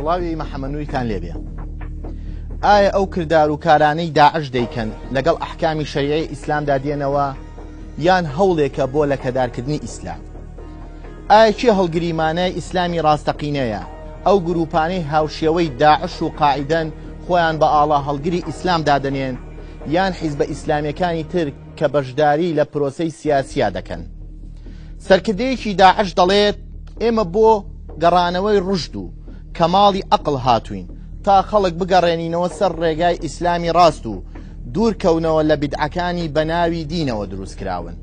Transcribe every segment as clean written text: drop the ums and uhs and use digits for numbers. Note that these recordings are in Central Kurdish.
سڵاوی محەممەد نوریتان لێبێ. ئایا ئەو کردار و کارانەی داعش دەیکەن لەگەڵ ئەحکامی شەریعەی ئیسلامدا دێنەوە یان هەوڵێکە بۆ لەکەدارکردنی ئیسلام؟ ئایا کێ هەڵگری مانای ئیسلامی ڕاستەقینەیە؟ ئەو گروپانەی هاوشێوەی داعش و قاعیدەن خۆیان بە ئاڵا هەڵگری ئیسلام دادەنێن یان حیزبە ئیسلامیەکانی تر کە بەشداری لە پرۆسەی سیاسیا دەکەن؟ سەرکردەیەکی داعش دەڵێت ئێمە بۆ گەڕانەوەی ڕوشد و کەماڵی ئەقڵ هاتووین تا خەڵک بگەڕێنینەوە سەر ڕێگای ئیسلامی ڕاست و دوورکەونەوە لە بیدعەکانی بەناوی دینەوە دروستکراون.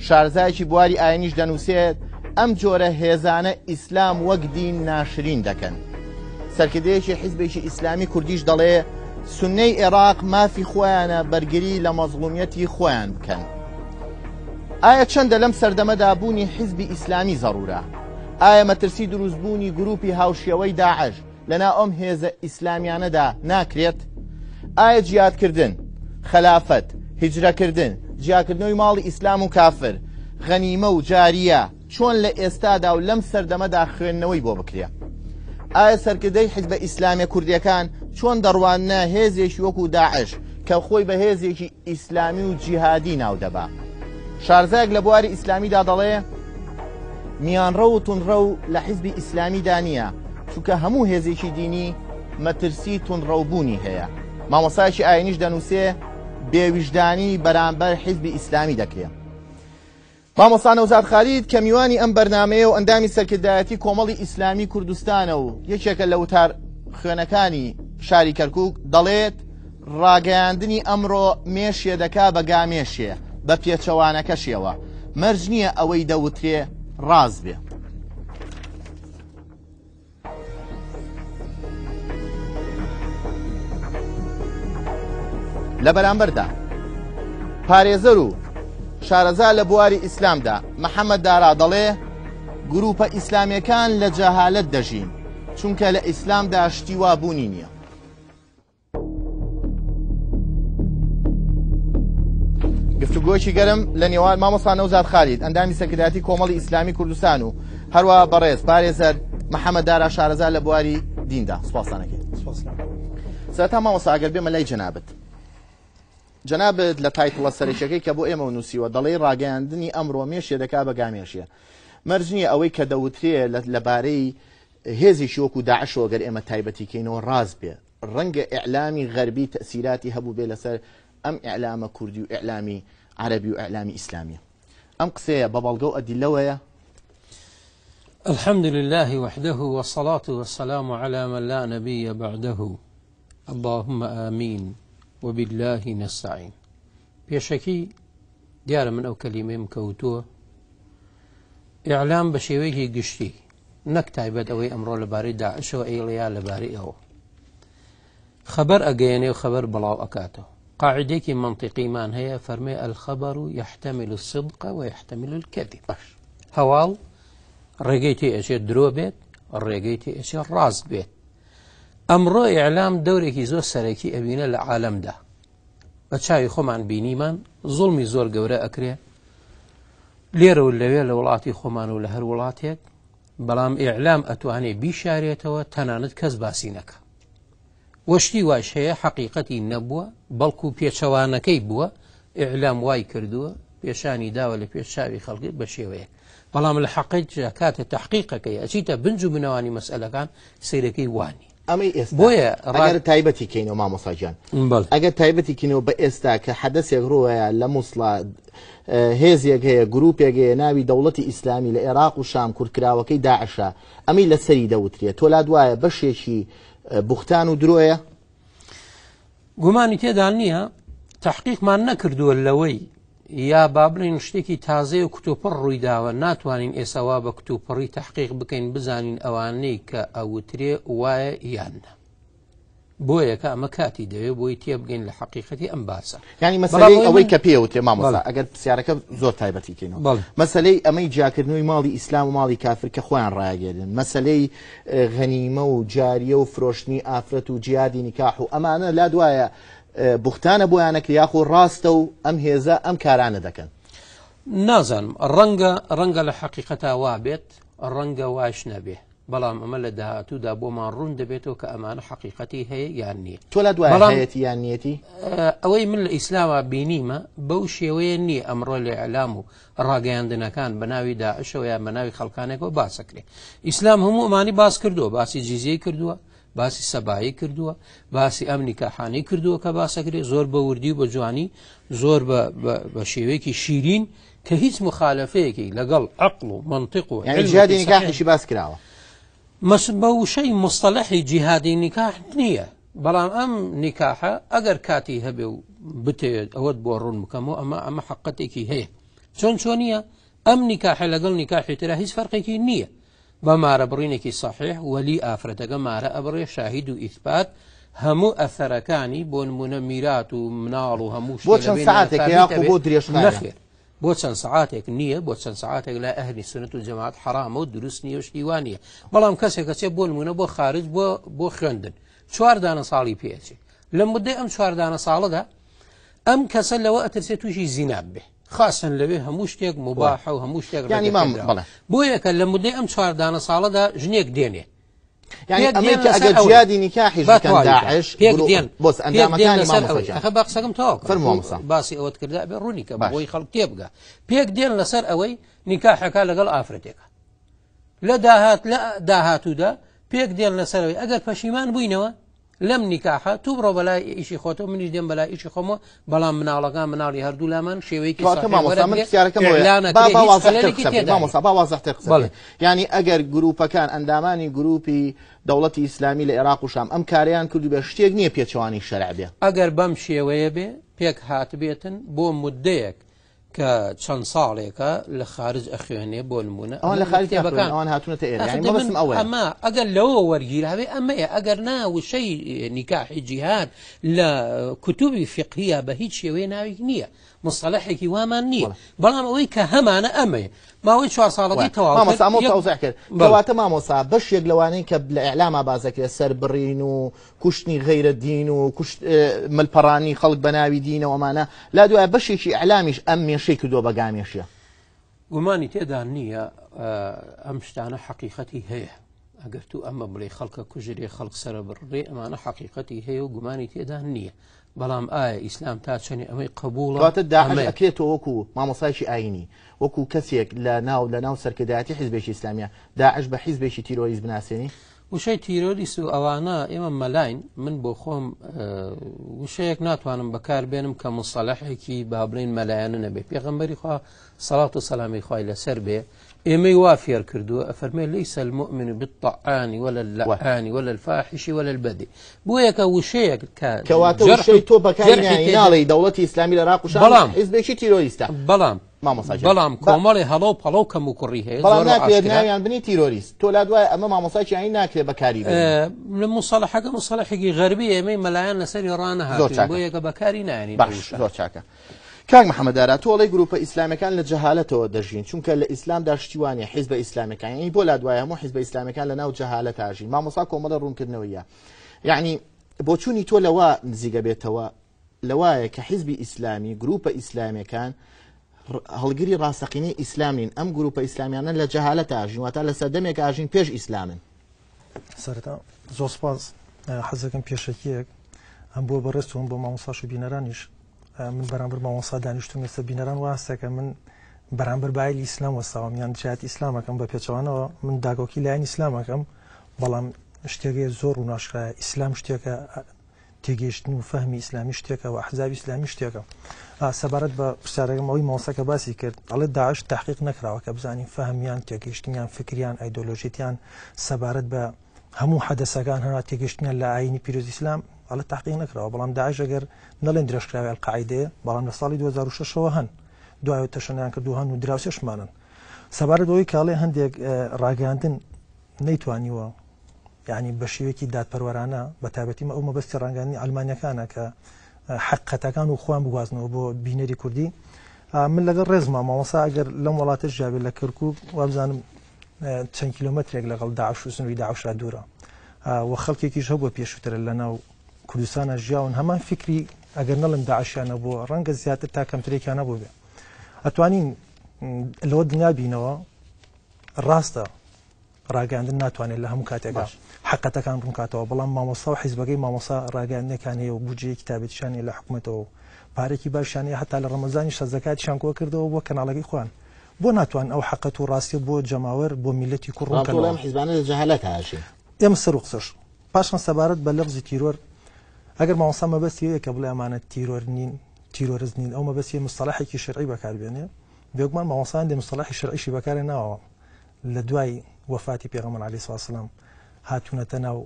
شارەزایەکی بواری ئاینیش دەنووسێت ئەم جۆرە هێزانە ئیسلام وەک دین ناشرین دەکەن. سەرکردەیەکی حیزبێکی ئیسلامی کوردیش دەڵێ سوننەی ئێراق مافی خۆیانە بەرگری لە مەزڵومیەتی خۆیان بکەن. ئایا چەندە لەم سەردەمەدا بوونی حیزبی ئیسلامی زەڕورە؟ ئایا مەترسی دروستبوونی گروپی هاوشێوەی داعش لەناو ئەم هێزە ئیسلامیانەدا ناکرێت؟ ئایا جیادکردن، خەلافەت، هیجرەکردن، جیاکردنەوەی ماڵی ئیسلام و کافر، غەنیمە و جاریە چۆن لە ئێستادا و لەم سەردەمەدا خوێندنەوەی بۆ بکرێ؟ ئایا سەرکردەی حیزبە ئیسلامیە کوردیەکان چۆن دەڕواننە هێزێکی وەکو داعش کە خۆی بە هێزێکی ئیسلامی و جیهادی ناو دەبا؟ شارەزایەک لە بواری ئیسلامیدا دەڵێ میانڕەو و توندڕەو لە حیزبی ئیسلامیدا نییە، چونکە هەموو هێزێکی دینی مەترسی توندڕەوبوونی هەیە. مامۆستایەکی ئاینیش دەنووسێ بێویژدانی بەرامبەر حیزبی ئیسلامی دەکرێ. مامۆستا نەوزاد خالید کە میوانی ئەم بەرنامەیە و ئەندامی سەرکردایەتی کۆمەڵی ئیسلامی کوردستانە و یەکێکە لە وتار خوێنەکانی شاری کەرکوک دەڵێت ڕاگەیاندنی ئەمڕۆ مێشێ دەکا بە گامێشێ بە پێچەوانەکەشیەوە مەرج نییە ئەوەی دەوترێ ڕاست بێ. لە بەرامبەردا پارێزەر و شارەزا لە بواری ئیسلامدا محەممەد دارا دەڵێ گروپە ئیسلامیەکان لە جەهالەت دەژین چونکە لە ئیسلامدا شتی وا بوونی نییە. گفتوگۆیەکی گەرم لە نێوان مامۆستا نەوزاد خالید ئەندامی سەرکردایەتی کۆمەڵی ئیسلامی کوردستان و هەروە بەڕێز پارێزەر محەممەد دارا شارەزا لە بواری دیندا سپاسانەکەی سەرەتا مامۆستا ئەگەر بێمە لای جەنابت جەنابت لە title ە سەرەکیەکەی کە بۆ ئێمە نووسیوە دەڵێی ڕاگەیاندنی ئەمڕۆ مێشێ دەکا بە گامێشێ مەرج نییە ئەوەی کە دەوترێ لەبارەی هێزێکی وەکو داعشەوە گەر ئێمە تایبەتیکەینەوە ڕاست بێ ڕەنگە ئیعلامی غەربی تەئسیراتی هەبووبێ لەسەر ئەم ئیعلامە کوردی و ئیعلامی عەرەبی و ئیعلامی ئیسلامیە. ئەم قسەیە بە بەڵگە و ئەدیلەوەیە؟ الحمد لله وحده والصلاة والسلام على من لا نبي بعده اللهم آمین وبالله نستعین پێشەکی دیارە من ئەو کەلیمەیم کەوتووە ئیعلام بە شێوەیەکی گشتی نەک تایبەت ئەوەی ئەمڕۆ لەبارەی داعشەوە ئەیڵێ یا لەبارەی ئەوە خەبەر ئەگەیەنێ و خەبەر بڵاو ئەکاتەوە قاعدێکی منطقیمان هەیە فەرمێ الخبر يحتمل الصدق ويحتمل الكذب باش هەواڵ ڕێگەی تێ ئەچێت درۆ بێت ڕێگەی تێ ئەچێت ڕاست بێت ئەمڕۆ ئیعلام دەورێکی زۆر سەرەکی ئەبینە لە عالەمدا بە چاوی خۆمان بینیمان زوڵمی زۆر گەورە ئەکرێ لێرە و لەوێ لە وڵاتی خۆمان و لە هەر وڵاتێک بەڵام ئیعلام ئەتوانێ بیشارێتەوە تەنانەت کەس باسی نەکە وەشتی واش هەیە حەقیقەتی نەبووە بەڵکو پێچەوانەکەی بووە ئیعلام وای کردووە پێشانی داوە لە پێش چاوی خەڵکی بە شێوەیەک بەڵام لە حەقیقەت کاتە تحقیقەکەی ئەچیتە بنج و بنەوانی مەسئلەکان سیرەکەی وانی ئەمەی ئێستا بۆیە ئەگەر تایبەتی کەینەوە مامۆستا گیان ئەگەر تایبەتی کەینەوە بە ئێستا کە حەدەسێک ڕووەیە لە موسڵا هێزێک هەیە گروپێک هەیە ناوی دەوڵەتی ئیسلامی لە عێراق و شام کورتکراوەکەی داعشە ئەمەی لەسەری دەوترێت تۆ لا دوایە بەشێکی بوختان و درۆیە گومانی تێدا نییە تحقیقمان نەکردووە لەوەی یا با بڵێین شتێکی تازەیە و کتوپڕ ڕوویداوە ناتوانین ئێستا وا بە کتوپڕی تەحقیق بکەین بزانین ئەوانەی کە ئەوترێ وایە یان نا بۆیە کە ئەمە کاتی دەوێ بۆی تێبگەین لە حەقیقەتی ئەم باسە یعنی مەسەلەی ئەوەی کە پێوترێ مامۆستا ئەگەر پرسیارەکە زۆر تایبەتی کەینەوە مەسەلەی ئەمەی جیاکردنەوەی ماڵی ئیسلام و ماڵی کافر کە خۆیان ڕایگەێنن مەسەلەی غەنیمە و جاریە و فرۆشتنی ئافرەت و جیادی نیکاح و ئەمانە لا دوایە بوختانە بۆیان ئەکرێ یاخۆ ڕاستە و ئەم هێزە ئەم کارانە دەکەن؟ نازانم ڕەنگە ڕەنگە لە حەقیقەتا وا بێت ڕەنگە واش نەبێ. بەڵام ئەمە لە داهاتوودا بۆمان ڕوون دەبێتەوە کە ئەمانە حەقیقەتی هەیە یان نییە. تۆ لات وایە بەڵام هەیەتی یان نییەتی؟ ئەوەی من لە ئیسلاما بینیمە بەو شێوەیە نییە ئەمڕۆ لە ئیعلام و ڕاگەیاندنەکان بە ناوی داعشەوە یان بە ناوی خەڵکانێکەوە باسەکرێ. ئیسلام هەموو ئەمانی باس کردووە، باسی جیزیەی کردووە، باسی سەبایی کردووە، باسی ئەم نیکاحانەی کردووە کە باسەکرێ زۆر بە وردی و بە جوانی، زۆر بە شێوەیەکی شیرین کە هیچ مخالفەیەکی لەگەڵ عەقڵ و مەنتق و یعنی جیهادی نیکاحیشی باس کراوە. مەس بە وشەی مستەلەحی جیهادی نیکاح نییە، بەڵام ئەم نیکاحە ئەگەر کاتی هەبێ و بتەوێت ئەوەت بۆ ڕوون بکەمەوە ئەمە ئەمە حەقەتێکی هەیە. چۆن چۆنیە؟ ئەم نیکاحە لەگەڵ نیکاحی ترا هیچ فەرقێکی نییە. بە مارە بڕینێکی سەحیح وەلی ئافرەتەکە مارە ئەبڕێ شاهید و ئیثبات هەموو ئەثەرەکانی بۆ نمونە میرات و مناڵ و هەموو بۆ چەند سەعاتێک یاخۆ بۆ درێژخایەنە؟ نەخێر بۆ چەند سەعاتێک نییە بۆ چەند سەعاتێک لای ئەهلی سوننەت و جەماعەت حەرامە و دروست نییە و شتی وا نییە بەڵام کەسێک ئەچێ بۆ نمونە بۆ خارج بۆ بۆ خوێندن چوار دانە ساڵی پێ ئەچێ لە مدەی ئەم چوار دانە ساڵەدا ئەم کەسە لەوە ئەترسێ تووشی زینا بێ خاصن لەوێ هەموو شتێک مباحە و هەموو شتێک یعنی مام بەڵێ بۆیە کە لە مدەی ئەم چوار دانە ساڵەدا ژنێک دێنێ یعنی ئەمەی کە ئەگەر جیادی نیکاحیش بکەن داعش پێک دێن بۆس ئەندامەکانی مامۆستا گیان ئەخە با قسەکەم تەواو کەم. فەرموو مامۆستا. باسی ئەوەت کردا ئەبێ ڕوونی کەم باش. بۆی خەڵک تێبگا پێک دێن لەسەر ئەوەی نیکاحەکە لەگەڵ ئافرەتێکە لە داهات لە داهاتوودا پێک دێن لەسەرەوەی ئەگەر پەشیمان بووینەوە لەم نیکاحە تو بڕۆ بەلای ئیشی خۆتەوە منیش دێم بەلای ئیشی خۆمەوە بەڵام مناڵەکان مناڵی هەردوو لامان شێوەیەکی کەواتە سەحیح مامۆستا من وەرەگرێ، پرسیارەکەم ئەوەیە ئیعلان با ئەکرێ، با هیچ وازحتر خەلەلێکی قسە بکەین تێدا نییە. مامۆستا با وازحتر قسە بەڵێ. بکەین یعنی ئەگەر گروپەکان ئەندامانی گروپی دەوڵەتی ئیسلامی لە عێراق و شام ئەم کارەیان کردوبێ شتێک نییە پێچەوانەی شەرع بێ. ئەگەر بەم شێوەیە بێ پێک هاتبێتن بۆ مودەیەک کە چەند ساڵێکە لە خارج ئەخوێنێ بۆ نمونە ئەوان لە خارج ناخوێنن ئەوان هاتوونەتە ئێرە یانی مەبەستم ئەوەیە ئەمە ئەگەر لەوە وەرگیراوێ ئەمەیە ئەگەر نا وشەی نیکاحی جیهاد لە کوتوبی فقهیە بە هیچ شێوەیە ناوێک نییە مصطلحێکی وامان نییە بەڵام ئەوەی کە هەمانە ئەمەیە ماوەی چوار ساڵەکەی تەواو مامۆستا ئەمە تەوزیح کرد کەواتە مامۆستا بەشێک لەوانەی کە لە ئیعلاما باس دەکرێت سەربڕین و کوشتنی غەیرە دین و کوشت ملپەڕانی خەڵک بە ناوی دینەوە ئەمانە لا دوایە بەشێکی ئیعلامیش ئەم مێشەی کردووە بە گامێشە. گومانی تێدا نییە ئەم شتانە حەقیقەتی هەیە ئەگەر تو ئەمە بڵێ خەڵکە کوژرێ خەڵک سەرە بڕێ ئەمانە حەقیقەتی هەیە و گومانی تێدا نییە بەڵام ئایا ئیسلام تا چەنێ ئەمەی قبوڵە؟ کەواتە داعش ئەکرێتەوە وەکو مامۆستایەکی ئایینی وەکو کەسێک لە ناو لە ناو سەرکردایەتی حیزبێکی ئیسلامیە داعش بە حیزبێکی تیرۆریست بناسێنی؟ وشەی تیرۆریست و ئەوانە ئێمە مەلاین من بۆ خۆم وشەیەک ناتوانم بەکار بێنم کە مستەلەحێکی با بڵێین مەلایانە نەبێ پێغەمبەری خوا سەڵات و سەلامی خوای لەسەر بێ ئێمەی وا فێر کردووە ئەفەرمێ ليس المؤمن بالطعان ولا اللعان ولا الفاحش ولا البذيء بۆیە کە وشەیەک کە کەواتە وشەی تۆ بەکاری نایەنی ناڵێی دەوڵەتی ئیسلامی لە عێراق و شام بەڵام حیزبێکی تیرۆریستە بەڵام مامۆستا گیان بەڵام کۆمەڵی هەڵە و پەڵە و کەم و کوڕی هەیە بەڵام ناکرێت ناویان بنی تیرۆریست تۆ لا دوای ئەمە مامۆستای چیانی ناکرێت بەکاری بێنی لە مصطلحەکە مصطلحێکی غەربی ئێمەی مەلایان لەسەری ڕانەهاتوین بۆیە کە بەکاری نایەنین باش زۆر چاکە کاک محەممەد دارا تۆ ئەڵێی گروپە ئیسلامیەکان لە جەهالەتەوە دەژین چونکە لە ئیسلامدا شتی وا نیە حیزبە ئیسلامیەکان یعنی بۆ لا دوایە هەموو حیزبە ئیسلامیەکان لە ناو جەهالەتا ژین مامۆستا کۆمەڵە ڕوونکردنەوەیە یعنی بۆچوونی تۆ لەوە نزیکە بێتەوە لەوایە کە حیزبی ئیسلامی گروپە ئیسلامیەکان هەڵگری ڕاستەقینەی ئیسلام نین ئەم گروپە ئیسلامیانە لە جەهالەتا ئاژین واتە لە سەردەمێک ئاژین پێش ئیسلامن سەرەتا زۆر سپاس حەزەکەم پێشەکیەک هەم بۆ بەڕێز و هەم بۆ مامۆستاش و بینەرانیش من بەرامبەر مامۆستا دانیشتوم ئێستا بینەران واستەکە من بەرامبەر بایلی ئیسلام وەستاوم یان دژایەتی ئیسلامەکەم بە پێچەوانەوە من داکۆکی لایەن ئیسلامەکەم بەڵام شتێکەیە زۆر ڕووناشکرایە ئیسلام شتێکە تێگەیشتن و فەهمی ئیسلامی شتێکە و ئەحزابی ئیسلامی شتێکە سەبارەت بە پرسیارەکەم ئەوەی مامۆستاکە باسی کرد ئەڵێ داعش تحقیق نەکراوە کە بزانین فەهمیان تێگەیشتنیان فکریان ئایدۆلۆژیتیان سەبارەت بە هەموو حەدەسەکان هەنا تێگەشتنیان لە ئاینی پیرۆز ئیسلام ئەڵێ تحقیق نەکراوە بەڵام داعش ئەگەر نەڵێن درێژکراوی ئەلقاعیدەیە بەڵام لە ساڵی 2006ەوە هەن دوای تەشەنیان کردو هەن و دراوسێشمانن سەبارەت بەوەی کاڵێ هەندێک ڕاگەیاندن نەیتوانیوە یعنی بە شێوەیەکی دادپەروەرانە بە تایبەتی ئەو مەبەستی ڕاگەیاندنی ئەلمانیەکانە کە حەقەتەکان و خۆیان بگوازنەوە بۆ بینەری کوردی من لەگەڵ ڕێزما مامۆسا ئەگەر لەم وڵاتە ژیابێت لە کەرکک وابزانم چەند کیلۆمەترێک لەگەڵ داعش و سنووری داعشا دوورە و خەڵکێکیش هەبووە پێشووترە لە ناو کوردستانە ژیاون هەمان فکری ئەگەر نەڵم داعشیان نەبووە ڕەنگە زیاتر تا کەمترێکیان نەبوو بێ ئەتوانین لەوە دنیا بینەوە ڕاستە. ڕاگەیاندن ناتوانێت لە هەموو کاتێکا حەقەتەکان ڕوونکاتەوە، بەڵام مامۆستا و حیزبەکەی مامۆستا ڕاگەیاندنێکان هەیە و بودجەیەکی تایبەتیشیان هەیە لە حکومەتەوە و پارەیەکی باشیان هەیە، هەتا لە ڕەمەزانیشا زەکاتیشیان کۆکردەوە بۆ کەناڵەکەی خۆیان. بۆ ناتوانن ئەو حەقەت و ڕاستیە بۆ جەماوەر، بۆ میللەتی کورد بەڵام تۆ ڕوونکەنەوە؟ ئەم حیزبانە لە جەهالەتا ئەژین. ئێمە سەر و قسەش. پاشان سەبارەت بە لەفزی تیرۆر، ئەگەر مامۆستا مەبەستی ئەوەیە کە بڵێ ئەمانە تیرۆر نین، تیرۆرست نین، ئەو مەبەستی مستەڵەحێکی شەرعی بەکاربێنێ، بێگومان مامۆستا هەندێ مستەڵەحی شەرعیشی بەکارهێناوە، لە دوای وەفاتی پێغەمبەر علیە الصلوە والسلام هاتوونەتە ناو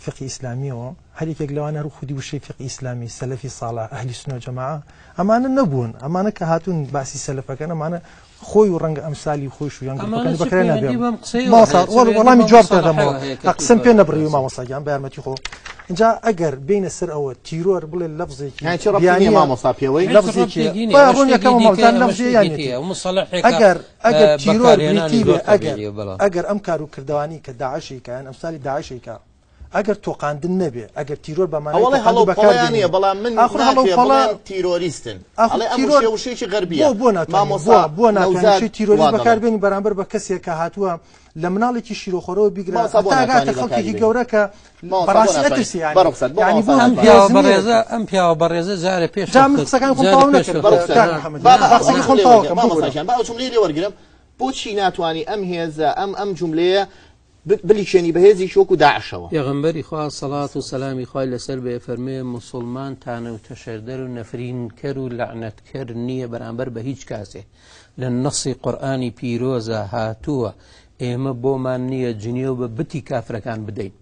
فقهی ئیسلامیەوە، هەر یەکێک لەوانە هەر خودی وشەی فقهی ئیسلامی، سەلەفی ساڵح، ئەهلی سوننە و جەماعە، ئەمانە نەبوون. ئەمانە کە هاتوون باسی سەلەفەکەن، ئەمانە خۆی و ڕەنگە ئەمسالی خۆیش و یان ئەمانە گروپەکانی چ بەکرێ نابێ. پەیوەندی بەم قسەیەوە مامۆستا، هەیە؟ چ پەیوەندی وەڵامی بەم جواب مستەڵەحەوە دەدەمەوە. هەیە کە قسەم تۆ پێ نەبڕیوی باسی؟ مامۆستا گیان، بە یارمەتی خۆ. ئینجا ئەگەر بێینە سەر ئەوە تیرۆر بڵێ لەفزێکی یانی چ ڕەبتی نییە بیانییە، مامۆستا پێوەی؟ هیچ لەفزێکی ڕەبتێکی نییە، با ئەمە ڕوون شتێکی یەکەمە دیکەیە، مامۆستا، ئەمە لەفزێ شتێکی یانێتی. دیکەیە. ئەو مستەڵەحێکە، ئەگەر، ئەگەر تیرۆر بەکارهێنانی بریتی زۆر بێ، ئەگەر، تەبیعیە، بەڵام. ئەگەر ئەم کار و کردەوانەی کە داعشی کە یان ئەمسالی داعشی کە ئەگەر تۆقاندن نەبێ، ئەگەر تیرۆر بە مانای ئەوەڵێ تۆقاندن هەڵە و بەکار پەڵەیان بێنی. نییە، بەڵام من ئاخر هەڵە و ناکرێ پەڵە بڵێم تیرۆریستن. ئاخر ئەڵێ ئەم تیرۆر وشەیە وشەیەکی غەربییە. بۆ، بۆ ناتوانێ، مامۆستا بۆ، بۆ ناتوانێ نەوزاد وشەی تیرۆریست وا دەڵێ. بەکار بێنی بەرامبەر بە کەسێک کە هاتووە لە مناڵێکی شیرۆخۆرەوە بیگرە مامۆستا بۆ هەتا ئەگاتە ناتوانێ خەڵکێکی بەکاری بێنی. گەورە کە مامۆستا بۆ بەڕاستی ناتوانێ. ئەترسی یانی. بەڕوخسەت، بۆ یانی مامۆستا بۆ ئەم ناتوانێ. پیاوە هێز نییە. بەڕێزە، ئەم پیاوە بەڕێزە جارێ پێش جا من وەخت، قسەکانی خۆم جارێ تەواو پێش نەکردم. وەخت. بەڕوخسەت. کاک محەممەد، با، با، با قسەکەی ئەو خۆم جملەیە تەواو وەرگرم. کەم، مامۆستا ببورە. گیان، با ئەو جملەیە لێ وەرگرم. بۆچی ناتوانی ئەم هێزە، ئەم، ئەم جملەیە بلیکێنی بە هێزێکی وەکو داعشەوە؟ پێغەمبەری خوا سەڵات و سەلامی خوای لەسەر بێ فەرمێ موسڵمان تانە و تەشەردەر و نەفرینکەر و لەعنەتکەر نییە بەرامبەر بە هیچ کاسێ. لە نەسی قورئانی پیرۆزە هاتووە ئێمە بۆمان نییە جنێو بە بتی کافرەکان بدەین.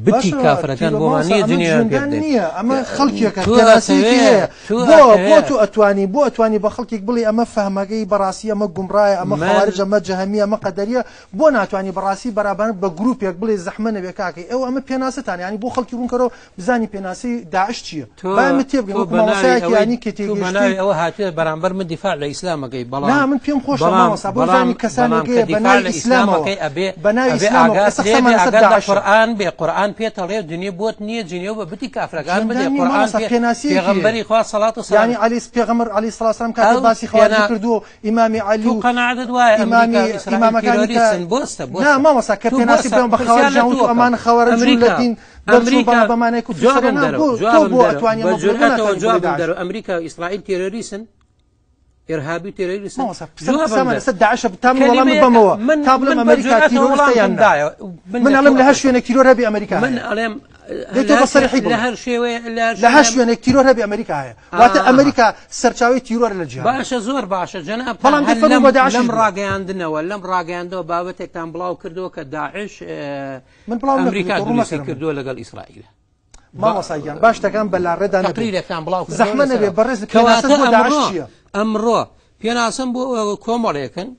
بتی باشە، کافرەکان تیرۆ بۆمان مامۆستا، نییە ئەمە جنێویان پێ جوێندان بدەین. نییە، ئەمە خەڵکێکە، تۆ پێناسەیەکی ئەتەوێ، هەیە. تۆ بۆ ئەتەوێ. تۆ ئەتوانی، بۆ ئەتوانی بە خەڵکێک بڵێ ئەمە فەهمەکەی بەڕاستی ئەمە گومڕایە، ئەمە من خەوارج، ئەمە جەهەمیە، ئەمە قەدەریە، بۆ ناتوانی بەڕاستی بەرابەر بە گروپێک بڵێ زەحمە نەبێ کاکەی ئەو ئەمە پێناسەتان، یعنی بۆ خەڵکی ڕوونکەرەوە بزانی پێناسەی داعش چییە. تۆ با ئێمە تێبگەین، تۆ وەکو بەناوی مامۆستایەکی ئەوەی یعنی کە تۆ تێگەیشتووی بەناوی ئەوە هاتوێ بەرامبەر من دیفاع لە ئیسلامەکەی، بەڵام نا، من پێم خۆشە بەڵام مامۆستا، بۆ بەڵام زانی کەسانێک بەڵام کە هەیە دیفاع بەناوی لە ئیسلامەوە، ئیسلامەکەی ئەبێ بەناوی ئەبێ ئیسلامەوە، ئاگات ئێستا لێ قسەمان بێ، لەسەر ئاگات لە داعشە. قورئان بێ، قورئان پێتەڵێ دنیا بۆت نییە جنێو بە بتی کافرەکان بدێ، جوێندان نییە قورئان مامۆستا، پێ پێناسەیەکی هەیە. پێغەمبەری خوا سەڵات و سەلام یعنی علی پێغەمبەر علی سڵات و سەلام کاتێک ئەو باسی خەوارجی پێنا کردووە، ئیمامی عەلی تو و قەناعەتت وایە ئەمریکا ئیمامی و ئیسرائیل ئیمامەکانی کە تیرۆریستن؟ بۆستە، نا، بۆستە. مامۆستا، کە تو پێناسی بۆستە، بێن بە پرسیار خەوارج لە یان تو وتو ئەمان ئەکەم. خەوارج و ئەمریکا، لە دین دەرچوون ئەمریکا، بەڵام بەمانەی کوفر جوابم سەرێ نا، دەرەوە، بۆ تۆ جوابم بۆ دەرەوە. ئەتوانی بە ئەمە بڵێ، بۆ جورئەتەوە ناتوانی بڵێ جوابم داعش. دەرەوە. ئەمریکا و ئیسرائیل تیرۆریستن؟ ئێرهابی تیرۆریستن؟ مامۆستا، جوابم قسەمان دەرەوە. لەسەر داعشە، تا من وەڵامت کەلیمەیەکە، بەمەوە. تا بڵێم من بە ئەمریکا جورئەتەوە تیرۆریستە وەڵامم یان نا؟ دایەوە. من من لە ئەڵێم تۆ لە هەر ئەپرسم. شوێنێک تیرۆر هەبێ ئەمریکا من هەیە. ئەڵێم، دەی تۆ بە سەریحی لە بڵێ. هەر شێوەیە، لە هەر لە هەر شوێنێک شوێنێک تیرۆر هەبێ ئەمریکا هەیە. واتە ئەمریکا سەرچاوەی تیرۆر لە جیهان. باشە، زۆر باشە جەناب. بەڵام هەر دەی فەرموو بە داعشیش لەم بڵێ. ڕاگەیاندنەوە، لەم ڕاگەیاندنەوە بابەتێکتان بڵاو کردەوە کە داعش، من بڵاو نەکردووە، ئەمریکا تۆ ڕوو دروستی مەکەرم. کردووە لەگەڵ ئیسرائیل. مامۆستا گیان، باش شتەکان بە لاڕێدا نەبێ. تەقریرێکتان بڵاو کردەوە زەحمە لەسەر نەبێ، بەڕێز کەواتە پێناسەت بۆ داعش چییە؟ ئەمڕۆ پێناسەم بۆ کۆمەڵێکن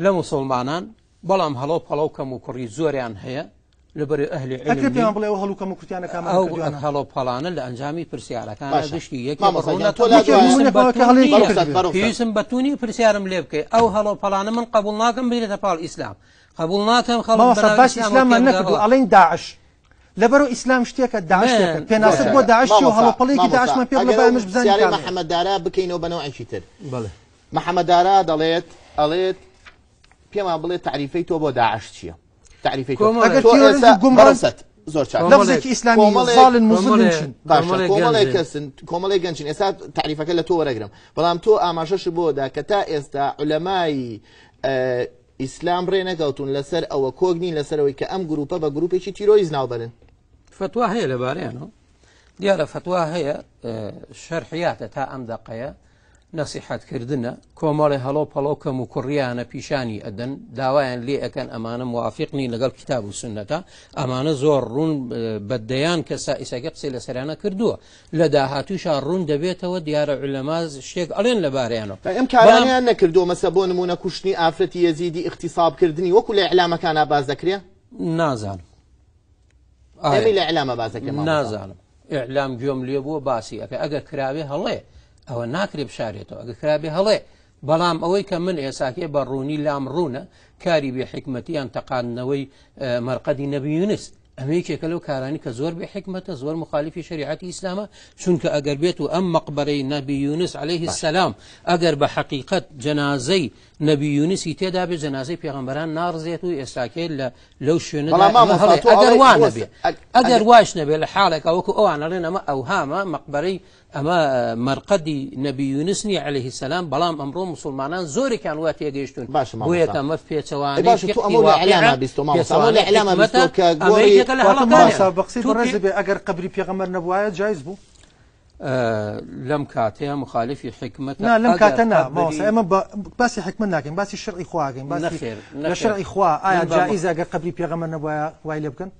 لە مسلمانان، بەڵام هەڵۆ پەڵەو کەم و کوڕی زۆریان هەیە لەبەر ئەهلی علم ئەکرێ نین. پێیان بڵێ ئەو هەڵوو کەم و کورتیانە کامان ئەو کردوویانە؟ هەڵۆ پەڵانە لە ئەنجامی پرسیارەکانە باشە. گشتی یەکێ مامۆستا بڕوونە گیان، تۆ لا تۆ دوای پێویستم نمونە بە کە تونی هەڵەیەکی نییە. کردبێ. بەڕوخسەت. پێویستم بە تونی پرسیارم لێ بکەی. ئەو هەڵۆ پەڵانە من قبول ناکەم بدرێتە پاڵ ئیسلام. قبول ناکەم خەڵک مامۆستا، بەناو باسی ئیسلامەوە ئیسلاممان تێبگا. نەکردووە، ئەڵێن داعش. لەبەرەوە ئیسلام شتێکە، داعش من شتێکە. پێناسەت بۆ داعش چییە و مامۆستا، هەڵۆپەڵێکی مامۆستا، داعشمان پێ بڵێ، ئەگەر با ئەو ئێمەش بزانین پرسیارەی کامەیە. محەممەد دارا بکەینەوە بە نەوعێکی تر. بەڵێ. محەممەد دارا دەڵێت پێمان بڵێ تعریفەی تۆ بۆ داعش چییە؟ تعریفەی تۆ. کۆمەڵێک. ئەگەر تۆ تیرۆریست ئێستا گومڕان بەڕەسەت. زۆر چاک. لەفزێکی ئیسلامی زاڵن موزلن چین؟ باشە، کۆمەڵێک کۆمەڵێک گەنجن. کەسن، کۆمەڵێک گەنجن. ئێستا تعریفەکە لە تۆ وەرەگرم، بەڵام تۆ ئاماژەش بۆ دا کە تا ئێستا عولەمای، ئیسلام ڕێ نەکەوتون لەسەر ئەوە، کۆک نین لەسەر ئەوەی کە ئەم گروپە بە گروپێکی تیرۆریست ناوبەرن. فتوا هەیە لەبارەیانەوە، دیارە فتوا هەیە، شەرحیاتە تا ئەم دەقەیە، نەسیحەتکردنە، کۆمەڵێ هەڵۆ پەڵۆ کەم و کوڕیانە پیشانی ئەدەن، داوایان لێ ئەکەن ئەمانە موافق نین لەگەڵ کتاب و سنەتە، ئەمانە زۆر ڕوون، بەدەیان کەسا ئیساکە قسەی لەسەرانە کردووە، لە داهاتووشا ڕوون دەبێتەوە. دیارە عولەما شتێک ئەڵێن لەبارەیانەوە. ئەم کارانیان نەکردووە، مەسە بۆ نمونە کوشتنی ئافرەتی یەزیدی، اغتصابکردنی وەکو لە ئیعلامەکانە باز دەکرێ؟ نازانم. ئێمە لە ئیعلامە باز دەکرێ مامۆستا. نازانم. ئیعلام گوێم لێ بووە باسی ئەکە، ئەگەر کراوێ هەڵێ ئەوە ناکرێ بشارێتەوە، ئەگەر کراوێ هەڵێ. بەڵام ئەوەی کە من ئێساکێ بە ڕوونی لام ڕوونە، کاری بێ حکمەتیان تەقاندنەوەی، مەرقەدی نەبی یونس. ئەمە یەکێکە لەو کارانی کە زۆر بێ حکمەتە زۆر مخالفی شریعەتی ئیسلامە چونکە ئەگەر بێت و ئەم مەقبەرەی نەبی یونس عليه السلام ئەگەر بە حەقیقەت جەنازەی نەبی یونسی تێدا بێ جەنازەی پێغەمبەران ناڕزێت و ئێستاکێ لە لەو شوێنە ئەگەر وا نەبێ ئەگەر واش نەبێ لە حاڵێکا وەکو ئەوان ئەڵێن ئەمە ئەوهامە مەقبەرەی ئەمە مەرقەدی نەبی یونس نییە عەلەیهی سەلام، بەڵام ئەمڕۆ موسڵمانان زۆرێکیان وا تێگەیشتوون، باشە مامۆستا. بۆیە کە ئەمە پێچەوانەی باشە تۆ فیقهی ئەمەو لە واقیعە، ئیعلاما بیستوە مامۆستا، ئەمەو لە پێچەوانەی ئیعلاما حیکمەتە، بیستوە کە ئەمە گۆڕی یەکێکە لە واتە هەڵەکانیان. مامۆستا بە قسەی تۆ بەڕێزت پێ بێ ئەگەر قەبری پێغەمبەر نەبوایە جایز بوو؟ لەم کاتەیە موخالیفی حیکمەتە نا لەم ئەگەر کاتە نا قەبری مامۆستا ئێمە بە باسی حیکمەت ناکەین باسی شەرعی خوا ئەکەین باسی نەخێر لە نەخێر شەرعی خوا ئایا من بە جائیزە ئەگەر قەبری پێغەمبەر نەبوایە وای لێ بکەن؟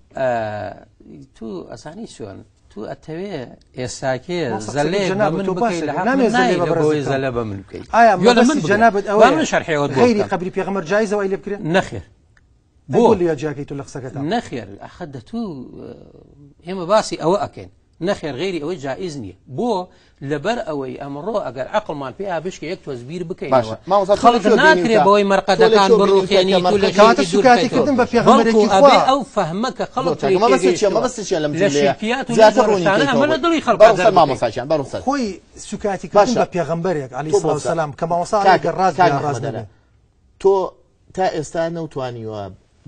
تو ئەزانی چۆن تو ئەتەوێ ئێستاکێ مامۆستا قسەکەی زەلەیەک بە جەنابت من تۆ بکەی باسێ لە حەق نامێ من زەلێ نایەی بە لە بەڕێزت بۆی بکەم زەلە بە من بکەی ئایا گوێ لە من مەبەستی بگرە جەنابت با ئەوەیە من شەرحی ئەوەت بۆ غەیری بکەم قەبری پێغەمبەر جایزە وای لێ بکرێ؟ نەخێر ئەی بۆ بۆ لێ جیاکەی تۆ لە قسەکەتا؟ نەخێر ئەخە دەتوو ئێمە باسی ئەوە ئەکەین نەخێر غەیری ئەوەی جائیز نییە بۆ لەبەر ئەوەی ئەمڕۆ ئەگەر عەقڵمان پێ بشکێ یەک تۆز بیر باشە بکەینەوە مامۆستا تۆ لە خەڵک کوێ ناکرێ بینیوتە بەوەی تۆ لە مەرقەدەکان کوێ بینیوتە کە بڕوخێنیت و لە مەرقەد کەواتە شوێنێکی دوور سوکایەتی بکەیتەوە کردن بە بەڵکو پێغەمبەرێکی ئەبێ خوا ئەو فەهمە کە زۆر خەڵک چاکە پێی مەبەستت چییە تێگەیشتووە مەبەستت چییە لەم لە جملەیە شیرکیات و لە زیاتر ڕوونی زۆرشتانە کەیتەوە ئەمە لە بۆی دڵی خەڵکا بەڕوو سەر دەربکەیت مامۆستا گیان بەڕوو سەر خۆی سوکایەتی کردن باشە بە پێغەمبەرێک عەلەیهی تۆ سڵاو بۆ سەر سەلام کە مامۆستا ئەڵێ کاک گەر ڕاست بێ کاک یا ڕاست محمد نەبێ ئەرە تۆ تا ئێستا نەوتوانیوە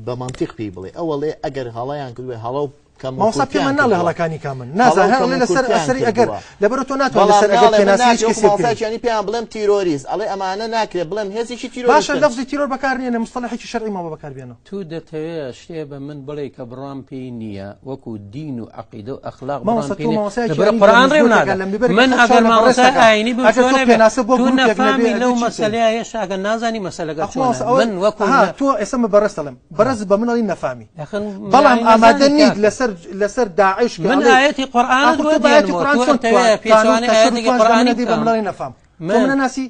بە مەنتیق پێی بڵێ ئەوەڵێ ئەگەر هەڵەیان کردوێ هەڵە و کەم و مامۆستا پێمان کورتیان ناڵێ کردووە هەڵەکانی کامن هەڵە نازانم و هەر کەم ئەڵێ و لەسەر کورتیان ئەسەری ئەگەر کردووە لەبەرئەوە تۆ ناتوانانی بەڵام لەسەر ئەگەر ناڵێ من پێناسەی هیچ ناکرێ وەکو کەسێ بکەی مامۆستایەکی پێیان بڵێم تیرۆریست ئەڵێ ئەمانە ناکرێ بڵێم هێزێکی باشە تیرۆریستن لەفزی تیرۆر بەکارنێنە مستەڵەحێکی شەرعی ماوە بەکاربێنە تو دەتەوێ شتێ بە من بڵێی کە بڕوام پێی نییە وەکو دین و عەقیدە و ئەخلاق بڕوام مامۆستا پێی تۆ نییە مامۆستایەکی لەبەر ئایینی لە قورئان ڕێم مزگەوتێکا نادا لە میبەرێکی من خەڵک ئەگەر چاو لە بەڕێز مامۆستای دەکا ئایینی بم ئەگەر چۆن تۆ نەبێ پێناسە بۆ تو گروپێک نەبێ نەفامی ئەبێ لەو چی بکەی مەسەلەیە هێشتا ئەگەر نازانی مەسەلەکە ئەخ چۆنە مامۆستا ئەوە من وەکو ئەها نە تۆ ئێستا من بەڕێز دەڵێم بەڕێز بە من ئەڵێی نەفامی ئەخن بەڵام یانی ئامادە نەزانی نیت کاکە لەسەر لەسەر داعش کە من ئەڵێی ئایەتی قورئانت ئاخر بۆ تۆ بە ئایەتی دێنمەوە قورئان تۆ چۆن ئەتەوێ تانە و پێچەوانەی تەشەر و ئایەتێکی توانج لە من قورئانی ئەدەی بە بکەم من ئەڵێی نەفام تۆ من منە ناسی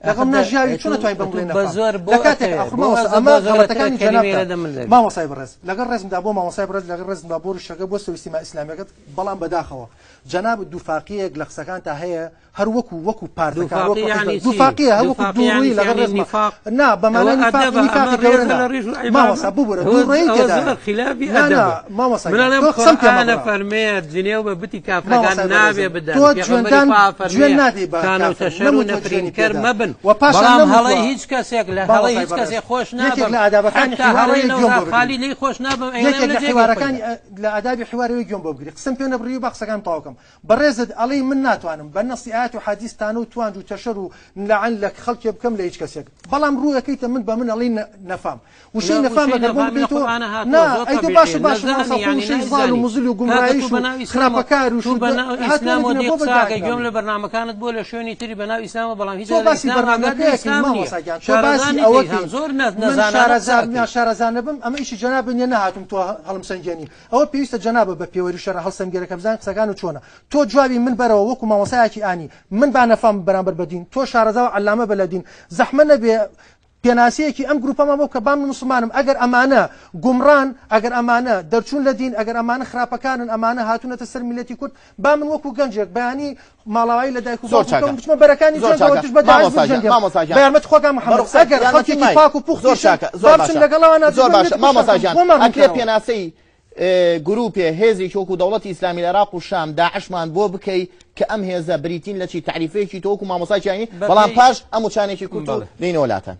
ئەخ لەگەڵ دە ناژیاوی ئەتوو چۆن ئەتوانی بەم ئەتوو بڵێ بە نەفام زۆر بۆ لە کاتێک ئەتەوێ ئاخر بۆ مامۆستا ئەزە ئەمە بە زۆر ئەتەوێ غەڵەتەکانی کەلیمەی جەنابتە لە دەمت دەبێ مامۆستای بەڕێز لەگەڵ ڕێزمدا بۆ مامۆستای بەڕێز لەگەڵ ڕێزمدا بۆ ڕیشەکە بۆ سەویستی ما ئیسلامیەکەت بەڵام بەداخەوە جەنابت دووفاقیەک لە قسەکانتا هەیە هەر وەکو وەکو پارتەکان دووفاقی وەکو حیزب یعنی چی؟ دووفاقیە هەر وەکو دووفاقی یعنی دووڕووی چی؟ لەگەڵ یعنی ڕێزما نیفاق نا بە ئەوە مانای نیفاق ئەدەبە ئەمە نیفاقی گەورە ڕێزە نا لە ڕیش و عیبابە مامۆستا ببورە ئەوە دووڕووی ئەوە تێدایە زۆر خلافی نا نا ئەدەبە مامۆستا من گیان ئەڵێم تۆ قسەم پێ قورئانە مەبڕە فەرمێ جنێو بە بتی کافرەکان مامۆستای نابێ بەڕێزم بدەن تۆ پێغەمبەری جوێندان خوا جوێن فەرمێ نادەی بە تانە و کافر تەشەر و نەموتوە جوێنی نەفرینکەر پێدا مەبن و پاشان بەڵام هەڵەی نەموتوە هیچ کەسێک لە هەڵەی مامۆستای هیچ بەڕێز کەسێک خۆش یەکێک نابم لە ئادابەکانی حتا هەڵەی حیوارەوەی گوێم نەوزاد بۆ بگری خالی لێی خۆش نابم ئەیڵێم یەکێک لە لە جێگەی حیوارەکانی خۆیدا لە ئادابی حیوارەوەی گوێم بۆ بگری قسەم پێ نەبڕی و با قسەکانم تەواو کەم بەڕێزت ئەڵێی من ناتوانم بە نەسی ئایەت و حەدیس تانە و توانج و تەشەر و لەعن لە خەڵکێ بکەم لە هیچ کەسێک بەڵام ڕوو ئەکەیتە من بە من ئەڵێی نەفام وشەی نا نەفام وشەی ئەگەر بۆم نەفامی لە بکەیتەوە قورئانا هاتووە نا زۆر ئەی تۆ تەبیعیە باشە باشە مامۆستا نەزانی خۆ یعنی وشەی زاڵ و نایزانی مزل و کاکە گومڕاییش تو و بەناو ئیسلامەوە خراپەکار و تو بەناو هاتووە ئیسلامەوە نەبینە دێ بۆ قسە ئەکەی بەداعش گوێم ناڵێی لە بەرنامەکانت بووە لە شوێنی تری بەناو ئیسلامەوە بەڵام هیچ تۆ لە باسی ئیسلام ئاگات لە بەرنامەکەیەکەی ئیسلام نییە مامۆستا گیان تۆ شارەزا باسی نیت ئەوە لە ئیسلام کەی زۆر من نەزانانە قسە شارەزا ئەکەی یان شارەزا نەبم ئەمە ئیشی جەنابت نییە نەهاتوم تۆ هەڵمسەنگێنی ئەوە پێویستە جەنابت بە پێوەری شەرع هەڵسەنگێنە کە بزانین قسەکانت چۆنە تۆ جوابی من بەرەوە وەکو مامۆستایەکی ئانی من با نەفام بەرامبەر بە دین تۆ شارەزا و عەلامە بە لە دین زەحمە نەبێ پێناسەیەکی ئەم گروپەمان بۆ بکە با من موسڵمانم ئەگەر ئەمانە گومڕان ئەگەر ئەمانە دەرچوون لە دین ئەگەر ئەمانە خراپەکانن ئەمانە هاتوونەتە سەر میللەتی کورد با من وەکو گەنجێک بەیانی ماڵاوایی لە دایک و زۆر باوکم چاکە بکەم بچمە بەرەکانی زۆر جەنگەوە چاکە دژ بە داعش مامۆستا گیان بجەنگێم مامۆستا گیان بە یارمەتی خوا کاک محەممەد بەڕوخسەر ئەگەر یارمەتی خەڵکێکی مای پاک و زۆر پوختیشن چاکە با زۆر بچم باشە لەگەڵ ئەوانە زۆر دژ بە باشە میللەتی مامۆستا کوشتن گیان بۆمان ئەکرێ ڕوونکەرەوە. پێناسەی گروپێ هێزێکی وەکو دەوڵەتی ئیسلامی لە عێراق و شام داعشمان بۆ بکەی کە ئەم هێزە بریتین لە چی تەعریفەیەکی تۆ وەکو مامۆستای چیانی بەڵام بەپێی پاش ئەم وچانێکی کورت و بەڵێ. دێینەوە لاتان.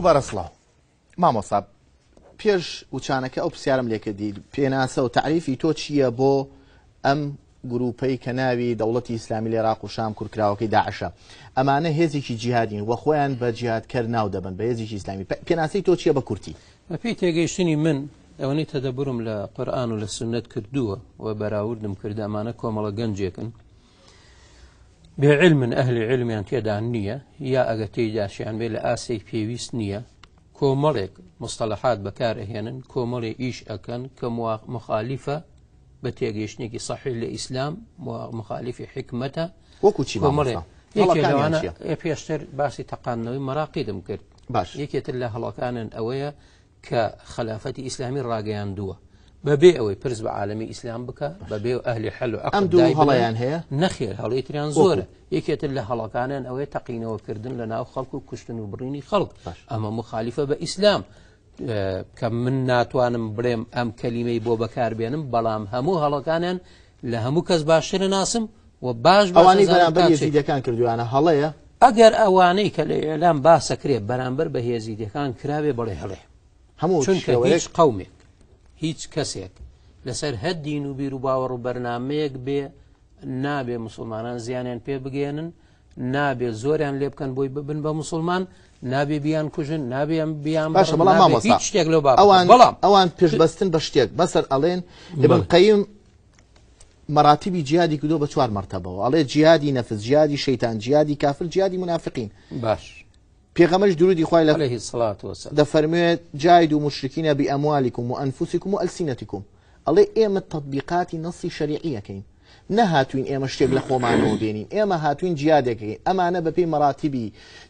دووبارە سڵاو مامۆستا پێش وچانەکە ئەو پرسیارم لێکردی پێناسە و تعریفی تۆ چییە بۆ ئەم گروپەی کە ناوی دەوڵەتی ئیسلامی لە عێراق و شام کورکراوەکەی داعشە ئەمانە هێزێکی جیهادین و خۆیان بە جیهادکەر ناو دەبن بە هێزێکی ئیسلامی پێناسەی تۆ چییە بە کورتی بەپێی تێگەیشتنی من ئەوەنەی تەدەبورم لە قورئان و لە سوننەت کردووە و بەراوردم کرد ئەمانە کۆمەڵە گەنجێکن بێ علمن ئەهلی علمیان تێدا نییە یا ئەگە تێیداشیان بێ لە ئاستێک پێویست نییە کۆمەڵێک مستەلەحات بەکار ئەهێنن کۆمەڵێ ئیش ئەکەن کە مخالیفە بە تێگەیشتنێکی سەحیح لە ئیسلام و مخالیفی حیکمەتە. وەکو چی کۆمەڵێ مامۆستا؟ یەکێ هەڵەکانیان لەوانە چییە؟ ئێ پێشتر باسی تەقاندنەوەی مەراقیدم کرد. باش. یەکێتر لە هەڵەکانن ئەوەیە کە خەلافەتی ئیسلامی ڕاگەیاندووە بەبێ ئەوەی پرس بە عالەمی ئیسلام بکە، بەبێ ئەهلی حەل و عەقد ئەم دوو دایبنێن. هەڵەیان هەیە؟ نەخێر، هەڵەی تریان وەکو؟ زۆرە. یەکێتر لە هەڵەکانیان ئەوەیە تەقینەوەکردن لە ناو خەڵک و کوشتن و بڕینی خەڵک. باش. ئەمە مخالیفە بە ئیسلام. کە من ناتوانم بڵێم ئەم کەلیمەی بۆ بەکاربێنم، بەڵام هەموو هەڵەکانیان لە هەموو کەس باشتر ناسم و باش باش ئەوانەی ئەزانم بەرامبەر تا چی. یەزیدەکان کردویانە هەڵەیە؟ ئەگەر ئەوانەی کە لە ئیعلام باسەکرێ بەرامبەر بە هێزیدەکان کراوێ بەڵێ هەڵەیە. هەموو چونکە شێوەیەک هیچ قەومێک، هیچ کەسێک لەسەر هەر دین و بیر و باوەڕ و بەرنامەیەک بێ نابێ مسلمانان زیانیان پێ بگەیەنن، نابێ زۆریان لێ بکەن بۆی ببن بە مسلمان، نابێ بیان کوژن، نابێ بیان باشە، بڕن، بەڵام نابێ مامۆستا، هیچ شتێک لەو بابەتە. بەڵام ئەوان پێشبەستن بە شتێک، بەسەر ئەڵێن ئیبن قەیم مەراتبی جیهادی کردووە بە چوار مەرتەبەوە، ئەڵێ جیهادی نەفس، جیهادی شەیتان، جیهادی کافر، جیهادی منافقین. باش. پێغەمبەرش درودی خوای لە عەلەیهی سڵات وەسەلام. دەفەرموێت جاهدوا مشرکین بئەموالکم وئەنفسکم وئەلسینەتکم. ئەڵێ ئێمە تەطبیقاتی نەسی شەریعیەکەین، نەهاتوین ئێمە شتێک لە خۆمانەوە بێنین، ئێمە هاتوین جیادێکەکەین، ئەمانە بەپێی مەراتبی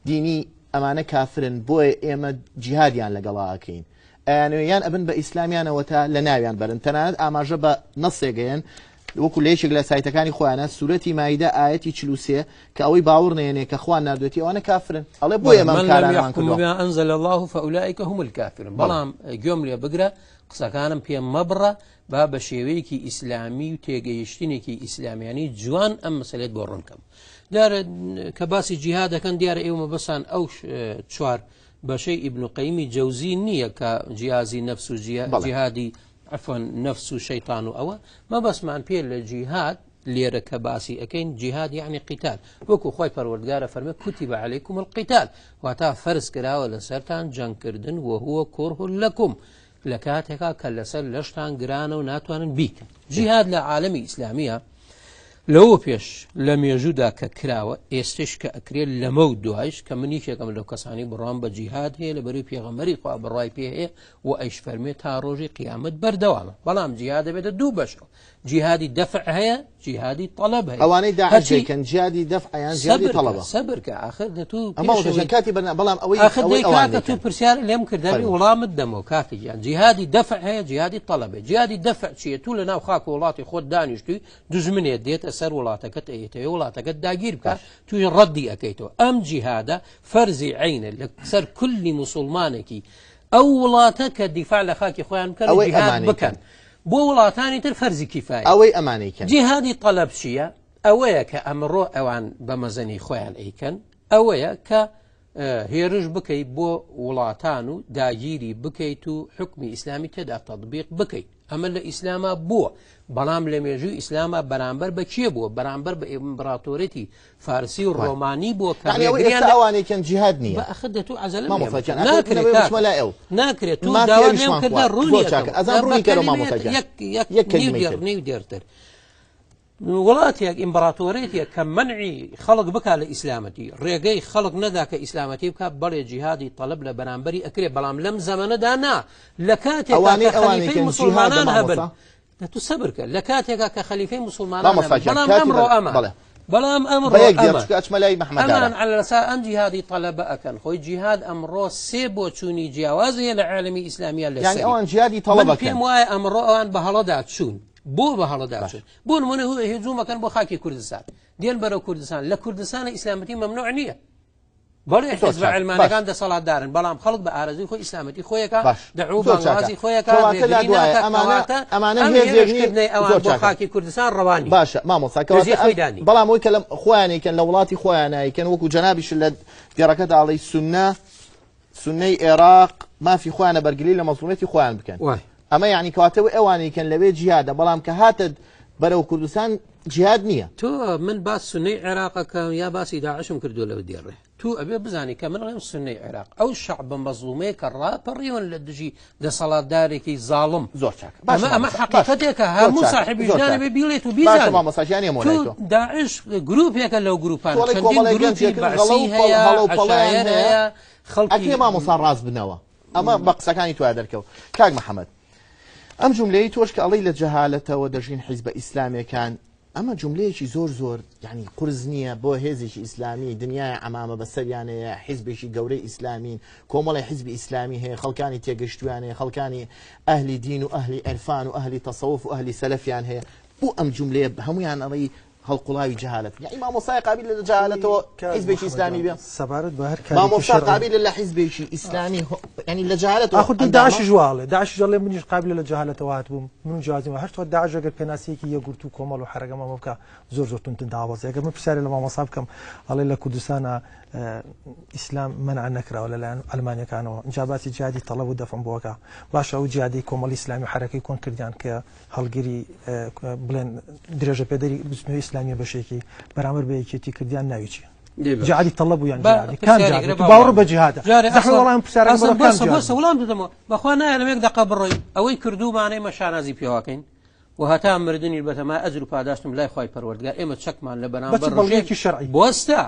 دینی ئەمانە کافرن، بۆیە ئێمە جیهادیان لەگەڵا ئەکەین. ئەیانەوێ یان ئەبن بە ئیسلامیانەوە تا لە ناویان بەرن. تەنانەت ئاماژە بە نەسێگەیەن وەکو لە یەکێک لە سایتەکانی خۆیانە سورەتی مایدە ئایەتی 43 کە ئەوەی باوەڕ نێنێ کە خوا ناردوێتی ئەوانە کافرن. ئەڵێ بۆ ئێمە ئەم من لم کارانەمان يحكم کردووە. بما أنزل الله فأولئك هم الكافرون. بەڵام گوێم لێ بگرە، قسەکانم پێ مەبڕە، با بە شێوەیەکی ئیسلامی و تێگەیشتنێکی ئیسلامیانی جوان ئەم مەسەلەت بۆ ڕوون کەم. دیارە کە باسی جیهاد دەکەن، دیارە ئێوە مەبەستان ئەو چوار بەشەی ئیبن قەیمی جەوزی نییە کە جیازی نەفس و جیهادی عفوا نەفس و شەیتان و ئەوە. مەبەستمان پێ لە جیهاد لێرە کە باسی ئەەکەین جیهاد یعنی قیتال، وەکو خۆی پەروەردگارە فەرمێ کوتیبە عەلەیکوم القیتال، واتا فەرز کراوە لەسەرتان جەنگکردن وهو کره لەکم، لە کاتێکا کە لەسەر لەشتان گرانە و ناتوانن بیکەن. جیهاد لە عالەمی ئیسلامیە لەوە پێش لە مێژوودا کە کراوە، ئێستش کە ئەکرێت لەمە و دوایش کە من یەکێکم لەو کەسانی بڕوام بە جیهاد هەیە، لە بەروی پێغەمبەری خوا بڕوای پێ هەیە و ئەیش فەرمێ تا ڕۆژی قیامەت بەردەوامە. بەڵام جیهاد دەبێتە دوو بەشەوە، جیهادی دەفع هەیە، جیهادی طەلەب هەیە. ئەوانەی داعش هەرچی دەیکەن جیهادی دەفع یان جیهادی سەبر کە، طەلەبە. سەبر کە، ئاخر دە تو ئەمە پێشەوەی وتەشەن کاتی بەرنامە، بەڵام ئاخر ئەوەی دەی ئەوان کاکە تو دەیکەن. پرسیار لێم کردەبی فەرموو. وڵامت دەمەوە کاکە گیان. جیهادی دەفع هەیە، جیهادی طەلەب هەیە. جیهادی دەفع چییە؟ تو لە ناو خاک و وڵاتی خۆت دانیشتووی، دوژمنێت دێتە سەر وڵاتەکەت، ئەیەتەوێ وڵاتەکەت داگیر بکە، باش. توی ڕەدی ئەکەیتەوە. ئەم جیهادە فەرزی عینە لەسەر کولی مسلمانێکی ئەو وڵاتە کە دیفاع لە خاکی خۆیان بکەن و ئەوەی جیهاد ئەمانەی بکەن. کەن. بۆ وڵاتانی تر فەرزی کیفایە. ئەوەی ئەمانەی کەن. جیهادی طەلەب چییە؟ ئەوەیە کە ئەمڕۆ ئەوان بە مەزەنی خۆیان ئەیکەن، ئەوەیە کە هێرش بکەیت بۆ وڵاتان و داگیری بکەیت و حکمی ئیسلامی تێدا تەطبیق بکەیت. ئەمە لە ئیسلاما بووە، بەڵام لە مێژووی ئیسلاما بەرامبەر بە کێ بووە؟ بەرامبەر بە ئیمپراتۆریەتی فارسی و ڕۆمانی بووە کە یعنی ئەوەی ڕێگریان ئێستا لە ئەوانەی کەن جیهاد نییە. بە ئەخر دە تو عەجەلە مامۆستا لێم گیان، بکە. ئەخر ناکرێت نەبێ کاکە. بچمە لای ئەو. ناکرێت. تو مافی داوا ئەویشمان لێم کردە خوارد. ڕوونی زۆر چاکە. ئەکەم. ئەزان بە ڕوونی کەرەوە کەلیمەیەک مامۆستا گیان. یەک یەک کەلیمەی نیو دێڕ، تر. نیو دێڕتر. وڵاتێک ئیمپراتۆریەتێک کە مەنعی خەڵک بکا لە ئیسلامەتی، ڕێگەی خەڵک نەدا کە ئیسلامەتی بکا، بەڵێ جیهادی طەلەب لە بەرامبەری ئەکرێ، بەڵام لەم زەمەنەدا نا. لە کاتێکا ئەوانەی کە ئەوانەی خەلیفەی کەن جیهادە مسلمانان هەبن. مامۆستا؟ دە تو سەبر کە. لە کاتێکا کە خەلیفەی مسلمانان مامۆستا هەبن. گیان، بەڵام کاتی ئەمڕۆ بەر- ئەمە. بەڵێ. بەڵام ئەمڕۆ بە یەک دێڕ، ئەمە. چونکە ئەچمە لای محەممەد ئەمان دارا. عەلە لەسا ئەم جیهادی طەلەبە ئەکەن. خۆی جیهاد ئەمڕۆ سێ بۆچوونی جیاواز هەیە لە عالەمی ئیسلامیە لەسەری. یعنی ئەوان جیهادی طەلەبە من ئەکەن. پێم وایە ئەمڕۆ ئەوان بە هەڵەدا چوون. بۆ بە هەڵەدا باش. چوون؟ بۆ نمونە هجوومەکەن بۆ خاکی کوردستان، دێن بەرەو کوردستان. لە کوردستان ئیسلامەتی مەمنوع نییە. بەڵێ زۆر حزب چاک. علمانەکان باش. دەسەڵاتدارن، بەڵام خەڵک بە ئارەزوی خۆی ئیسلامەتی خۆیەکە، باش. دەعوو زۆر چاکە. بانگوازی خۆیەکە، کەواتە ڕێگری لا دوایە. ناکات، کەواتە ئەمانە ئەم هێزێک نییە. هێرشکردنەی ئەوان زۆر بۆ چاکە. خاکی کوردستان ڕەوانی. باشە مامۆستا، کەواتە لەجێی خۆی دانی. بەڵام ئەوەی کە لە خۆیانێکن، لە وڵاتی خۆیانایکەن، وەکو جەنابیش لە دێڕەکەدا ئاڵەی سونەی عێراق مافی خۆیانە بەرگری لە مەزڵومیەتی خۆیان بکەن. وای. ئەمە یعنی کەواتە ئەوەی ئەوانەیکەن لەوێ جیهادە، بەڵام کە هاتە بەرەو کوردستان جیهاد نییە. تۆ من باس سونەی عێراقەکەم یا باسی داعشم کردو لەو دێڕێ. تو ئەبێ بزانی کە من ڕێم سونەی عێراق ئەو شەعبە مەزڵومەیە کە ڕاپەڕیون لە دژی دەسەڵاتدارێکی زاڵم. زۆر چاک. ئەمە باشە مامۆستا. حەقیقەتێکە باش. هەموو زۆر چاک. صاحبی زۆر ژیانە چاک. بێ بیڵێت و باشە بیزانێت. مامۆستا گیان، ئێمە تو وەلای تۆ. داعش گروپێکە لەو گروپانە. تۆڵێ چەندین کۆمەڵێک گروپی گەنجێکن، بەعسی غەڵە و هەیە، هەڵە و پەڵەیان عەشایەر هەیە. هەیە، خەڵکی ئەکرێ مامۆستا ڕاست بنەوە. ئەمە بە قسەکانی توای دەرکەوت. کاک محەممەد، ئەم جوملەیەی تۆش کە ئەڵێی لە جەهالەتەوە دەژین حیزبە ئیسلامێکان ئەمە جوملەیەکی زۆر زۆر یعنی قورس نییە بۆ هێزێکی ئیسلامی دنیای عەمامە بەسەریانەیە حیزبێکی گەورەی ئیسلامین کۆمەڵی حیزبی ئیسلامی هەیە خەڵکانی تێگەشتویان هەیە خەڵکانی ئەهلی دین و ئەهلی عرفان و ئەهلی تەسەوف و ئەهلی سەلەفیان هەیە بۆ ئەم جوملەیە هەمویان ئەڵێی هەڵقوڵاوی جەهالەت یعنی مامۆستای قابیل لە جەهالەتەوە حیزبێکی ئیسلامی بێ سەبارەت بە هەر کارێکی مامۆستا شەرعی. قابیلە لە حیزبێکی ئیسلامی یعنی لە جەهالەتەوە ئاخر ئەندامە؟ داعشیش واڵێ داعشیش ئەڵێ منیش قابلە لە جەهالەتەوە هاتبووم من و جیاوازیم هەر تۆ داعش ئەگەر پێناسەیەکی یەکگرتوو کۆمەڵ و حەرەگەمە بکە زۆر زۆر توندتر داوەزێ ئەگەر من پرسیارێ لە مامۆستا بکەم ئەڵێ لە کوردستانە ئیسلام مەنع نەکراوە لەلایەن ئەلمانیەکانەوە جا باسی جیادی تەڵەب و دەفعم بۆکە باشە ئەو جیادی کۆمەڵی ئیسلامی حەرەکەی کۆن کردیان کە هەڵگری بڵێن درێژە پێدەری بزوتنەوەی ئیسلامیە بەشێکی بەرامبەر بە یەکێتی کردیان ناوی چیە؟ جیهادی تەڵە بوو یان جیهادی کام جیهاد تو باوەڕ بە جیهادە زەحمەت وەڵام پرسیارەکە بڵێ کام جیهاد بۆسە وەڵام دەدەمەوە بەخوا نایەنم یەک دەقە بڕۆین ئەوەی کردوومانە ئێمە شانازی پێواکەین و هەتا مردنیش بەتەما ئەجر و پاداشتم لای خوای پەروەردگار ئێمە چەکمان لە بەرامبەر بە چ بەڵگەیەکی شەرعی؟ بۆستە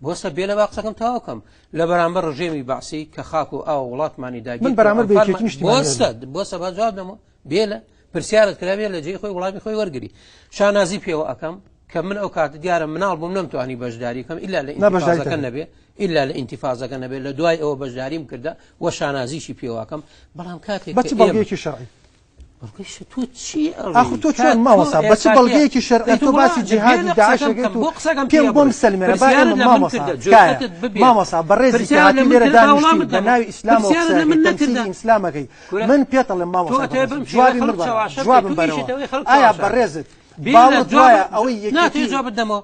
بۆستە بێ لە با قسەکەم تەواو کەم لە بەرامبەر ڕژێمی بەعسی کە خاک و ئاو وڵاتمانی داگیر من بەرامبەر بە یەکێتی نیشتیمانی بۆستە بۆستە با جواب دەمەوە بێ لە پرسیارت کرا بێ لە جێی خۆی وڵامی خۆی وەرگری شانازی پێوە ئەکەم کە من ئەو کاتە دیارە مناڵ بووم نەمتوانی بەشداری کەم ئیلا لە ئینتیفازەکە نەبێ ئیلا لە ئینتیفازەکە نەبێ لە دوای ئەوە بەشداریم کردە وە شانازیشی پێواکەم بەڵام کاتێک بە چ بەڵگەیەکی شەرعی تۆ چی ئاخر تۆ چۆن مامۆستا بە چ بەڵگەیەکی شەرعی تۆ باسی جیهادی داعش ئەکەیت و پێم بۆم سەلمێنە با ئێمە مامۆستا تکایە مامۆستا بەڕێزی کە هاتی لێرە دانیشتووی بە ناوی ئیسلامەوە قسە ئەکەی تەمسیلی ئیسلامەکەی من پێت ئەڵێم مامۆستا بەڕێز جوابی من بەرەوە جوابم بەرەوە ئایا بەڕێزت باوەڕت وایە ئەوەی یەکێتی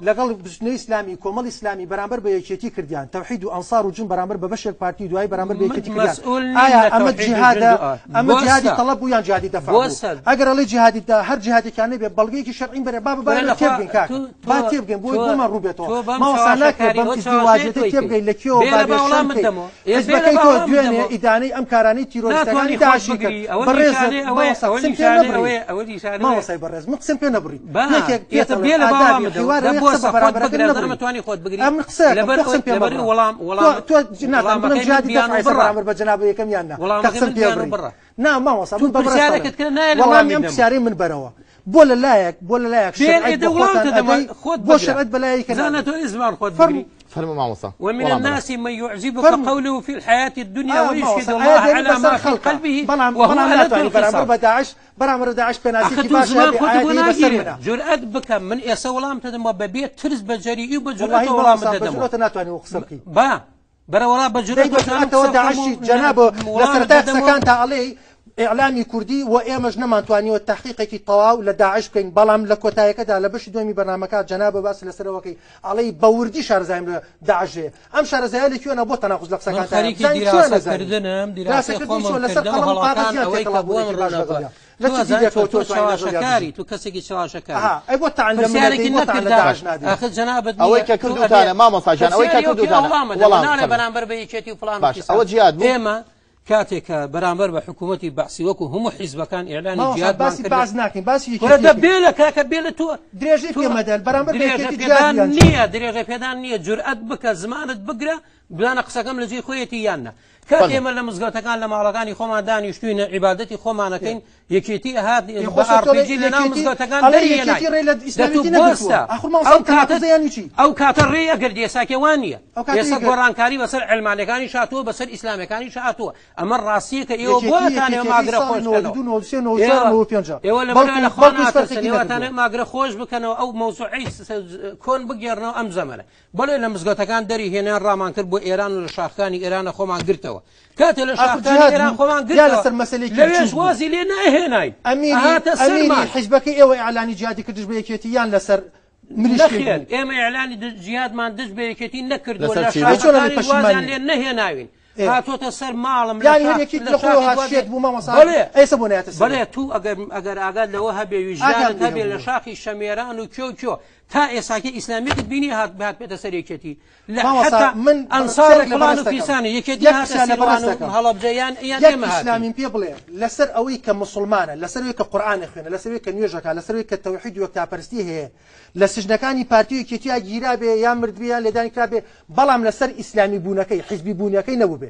لەگەڵ بزوتنەوەی ئیسلامی کۆمەڵی ئیسلامی بەرامبەر بە یەکێتی کردیان تەوحید و ئەنسار و جن بەرامبەر بە بەشێک پارتی و دوایی بەرامبەر بە یەکێتی کردیان ئایا ئەمە جیهادە ئەمە جیهادی تەڵەب بوو یان جیهادی دەفع بوو ئەگەر ئەڵێی جیهادی هەر جیهادێکیان نەبێ بەڵگەیەکی شەرعیم بەرێ با بە تێبگەین کاک با تێبگەین بۆی بۆمان ڕوو بێتەوە مامۆستا ناکرێت بەم ئیزدیواجیەتە تێبگەین لە کوێوە با بێ شەرم بکەین حیزبەکەی تۆ دوێنێ ئیدانەی ئەم کارانەی تیرۆریستەکانی داعشی کرد بەڕێزت مامۆستا قسەم پێ نەبڕی مامۆستای بەڕێز من قسەم پێ نەبڕی یەکێک پێت ئەڵێ ئادابی حیوار ئەوەیە قسە بە بەرامبەرەکەت نەبڕی ئەمن قسە ئەکەم تۆ قسەم پێ مەبڕە تۆ نازانم بڵێم جیهادی دەفع ئێستا بەرامبەر بە جەنابی یەکەم یان نا کە قسەم پێ بڕی نا مامۆستا من بە بەڕێز وەڵامی ئەم پرسیارەی من بەرەوە بۆ لە لایەک بۆ لە لایەک شەرعیت بە خۆتان ئەدەی بۆ شەرعیت بە لایەکی کە نادەی. فەرموو مامۆستا ومن الناس من يعجبك فەرموو. قوله في الحياة الدنيا ئا ويشهد مامۆستا الله ئایا دێنی على بەسەر ما في خەڵکە قلبه بەڵام وهو بەڵام ألد ناتوانانی بەرامبەر الخصام بە داعش بەرامبەر بە داعش ئاخە پێناسەیەکی تۆ باش زمان هەبێ خۆت ئایا بۆ دێنی بەسەر ناگیرێ منە جورئەت بکە من ئێسە وەڵام تدەمەوە بەبێ ترس بە جەریئی و بە وەڵاهی جورئەتەوە وەڵامت مامۆستا بە دەدەمەوە جورئەتە ناتوانانی وە قسە بکەی با بەرەوەڵا بە دەی جورئەت بە دەتوانم جورئەتەوە قسە بکەم داعشی و جەنابە لە وەڵامت سەرەتای دەدەمەوە قسەکانتا ئەڵێی ئیعلامی کوردی و ئێمەش نەمانتوانیوە تەحقیقێکی تەواو لە داعش بکەین بەڵام لە کۆتایەکەدا لە بەشی دووەمی بەرنامەکە جەنابە باس لەسەرەوە کەی ئەڵێی بە وردی شارەزایم لە داعش هەیە ئەم شارەزایە لە کوێنە بۆ تەناقوز لە من قسەکانتایە خەریکی بزانین چۆن دیراسە نەزانی کردنم دیراسەی دیراسەکردنی خۆمم چۆن لەسەر کردە و قەڵەم و هەڵەکان قاغەزیان ئەوەی تێکەڵا کە بوون بۆم یەکی باش ڕوونەکە لەگەڵیا لە تۆ چ ئەزانی دیدێکەوە چۆن تۆ تۆ توانی لەگەڵیا چەواشەکاری بژی تۆ کەسێکی چەواشەکاری ئەها ئەی بۆ تەعن لە من ئەدەی پرسیارێکی بۆ تەعن لە نەکردە داعش نادەی ئاخر جەنابت ئەوەی نییە کە تۆ ئەبێ کردوتانە مامۆستا گیان ئەوەی کە پرسیاری ئەو پێ کردوتانە وەڵامە دەمەوە وەڵام ناڵێ فەرموو بەرامبەر بە یەکێتی و فڵان و باش فیسار ئەوە جیاد بوو ئێمە کاتێک کە بەرامبەر بە حکوومەتی بەعسی وەکو هەموو حیزبەکان ئیعلانی مامۆستا جیهادمان باسی کرد بەعس ناکەین باسی کورە یەکێتی دە ئەکەین بێلە کاکە بێلە تۆ درێژەی تۆ پێ مەدە بەرامبەر بە درێژە یەکێتی پێدان جیهاد یان چی نییە درێژە پێدان نییە جورئەت بکە زمانت بگرە بزانە قسەکەم لە جێی خۆیەتی یان نا کات فەرموو ئێمە لە مزگەوتەکان لە ماڵەکانی خۆمان دانیشتوینە عیبادەتی خۆمانەکەین یەکێتی ئەهات ئێ بە خۆ تۆ ئاڕپیجی ئەڵێی لە ناو یەکێتی مزگەوتەکان ئەڵێ دەری یەکێتی هێناین ڕێ لە دە تۆ ئیسلامیەتی نەگرتووە بۆستە ئاخر مامۆستا ئەو ئەم کاتە تەناقوزە یانی چی ئەو کاتە ڕێی ئەگرت ئێساکێ وا نییە ئەو کاتە ئێستا یەگرت گۆڕانکاری بەسەر عەلمانیەکانیش هاتووە بەسەر ئیسلامیەکانیش هاتووە ئەمە ڕاستیەکە ئێوە یەکێتی بۆتانەوە یەکێتیەکەی ماگرە ساڵی خۆش بکەنەوە 92 93 94 ئێوە 95 ئێوە لە بەڵکو بەرا لە خوا بەڵکو هیچ ناترسن فەرقێکی ئێوەتانە نەکردووە ماگرە خۆش بکەنەوە ئەو مەوزوعی کۆن بگێڕنەوە ئەم زەمەنە بەڵێ لە مزگەوتەکان دەری هێنان ڕامان کرد بۆ ئێران و لە شاخەکانی ئێرانە خۆمان گرتەوە کاتێ لە ئاخر شاخەکانی جیهاد ئێران بوو خۆمان یا گرتەوە لەسەر مەسەلەیەکی لەوێش بچووک بوو وازی لێ ناهێناین ئەمیری ئەهاتە ئەمیری سەرمان حیزبەکەی ئێوە ئیعلانی جیهادی کردش بە یەکێتی یان لەسەر مریشکێک نەخێر بوو ئێمە ئیعلانی جیهادمان دژ بە یەکێتی نەکردووە لەسەر لە چی بوو ئەی چۆن ئەڵێی شاخەکانیش پەشیمان وازیان نین لێ نەهێناوین ئێ هاتۆتە سەر ماڵم لە یانی شاخ هەر یەکێک لە لە خۆیەوە شاخی هات دوازێ شێت بوو مامۆستا بەڵێ ئێستا بۆ نایەتە سەرێ بەڵێ تو ئەگەر ئەگەر ئاگات لەوە هەبێ ئاگام ویژدانت لێ هەبێ لە هەبوو شاخی شەمێران و کوێ و کوێ تا ئێساکی ئیسلامیەتت بینی هات بهات پێتە سەر یەکێتی لە مامۆستا حتا من ئەنسار و پرسیارێک لە فڵان بەڕێز و دەکەم فیسانە یەکێتی یەک هاتە پرسیار لە سیروان بەڕێز و دەکەم هەڵەبجە یان یان یەک ئێمە هاتین ئیسلامیم پێ بڵێ لەسەر ئەوەی کە مسوڵمانە لەسەر ئەوەی کە قورئان ئەخوێنێ لەسەر ئەوەی کە نوێژ ئەکا لەسەر ئەوەی کە تەوحید و یەکتاپەرستی هەیە لە سجنەکانی پارتی و یەکێتیا گیرابێ یان مردبێ یان لێدانی کرابێ بەڵام لەسەر ئیسلامی بوونەکەی حیزبی بوونەکەی نەبووبێ.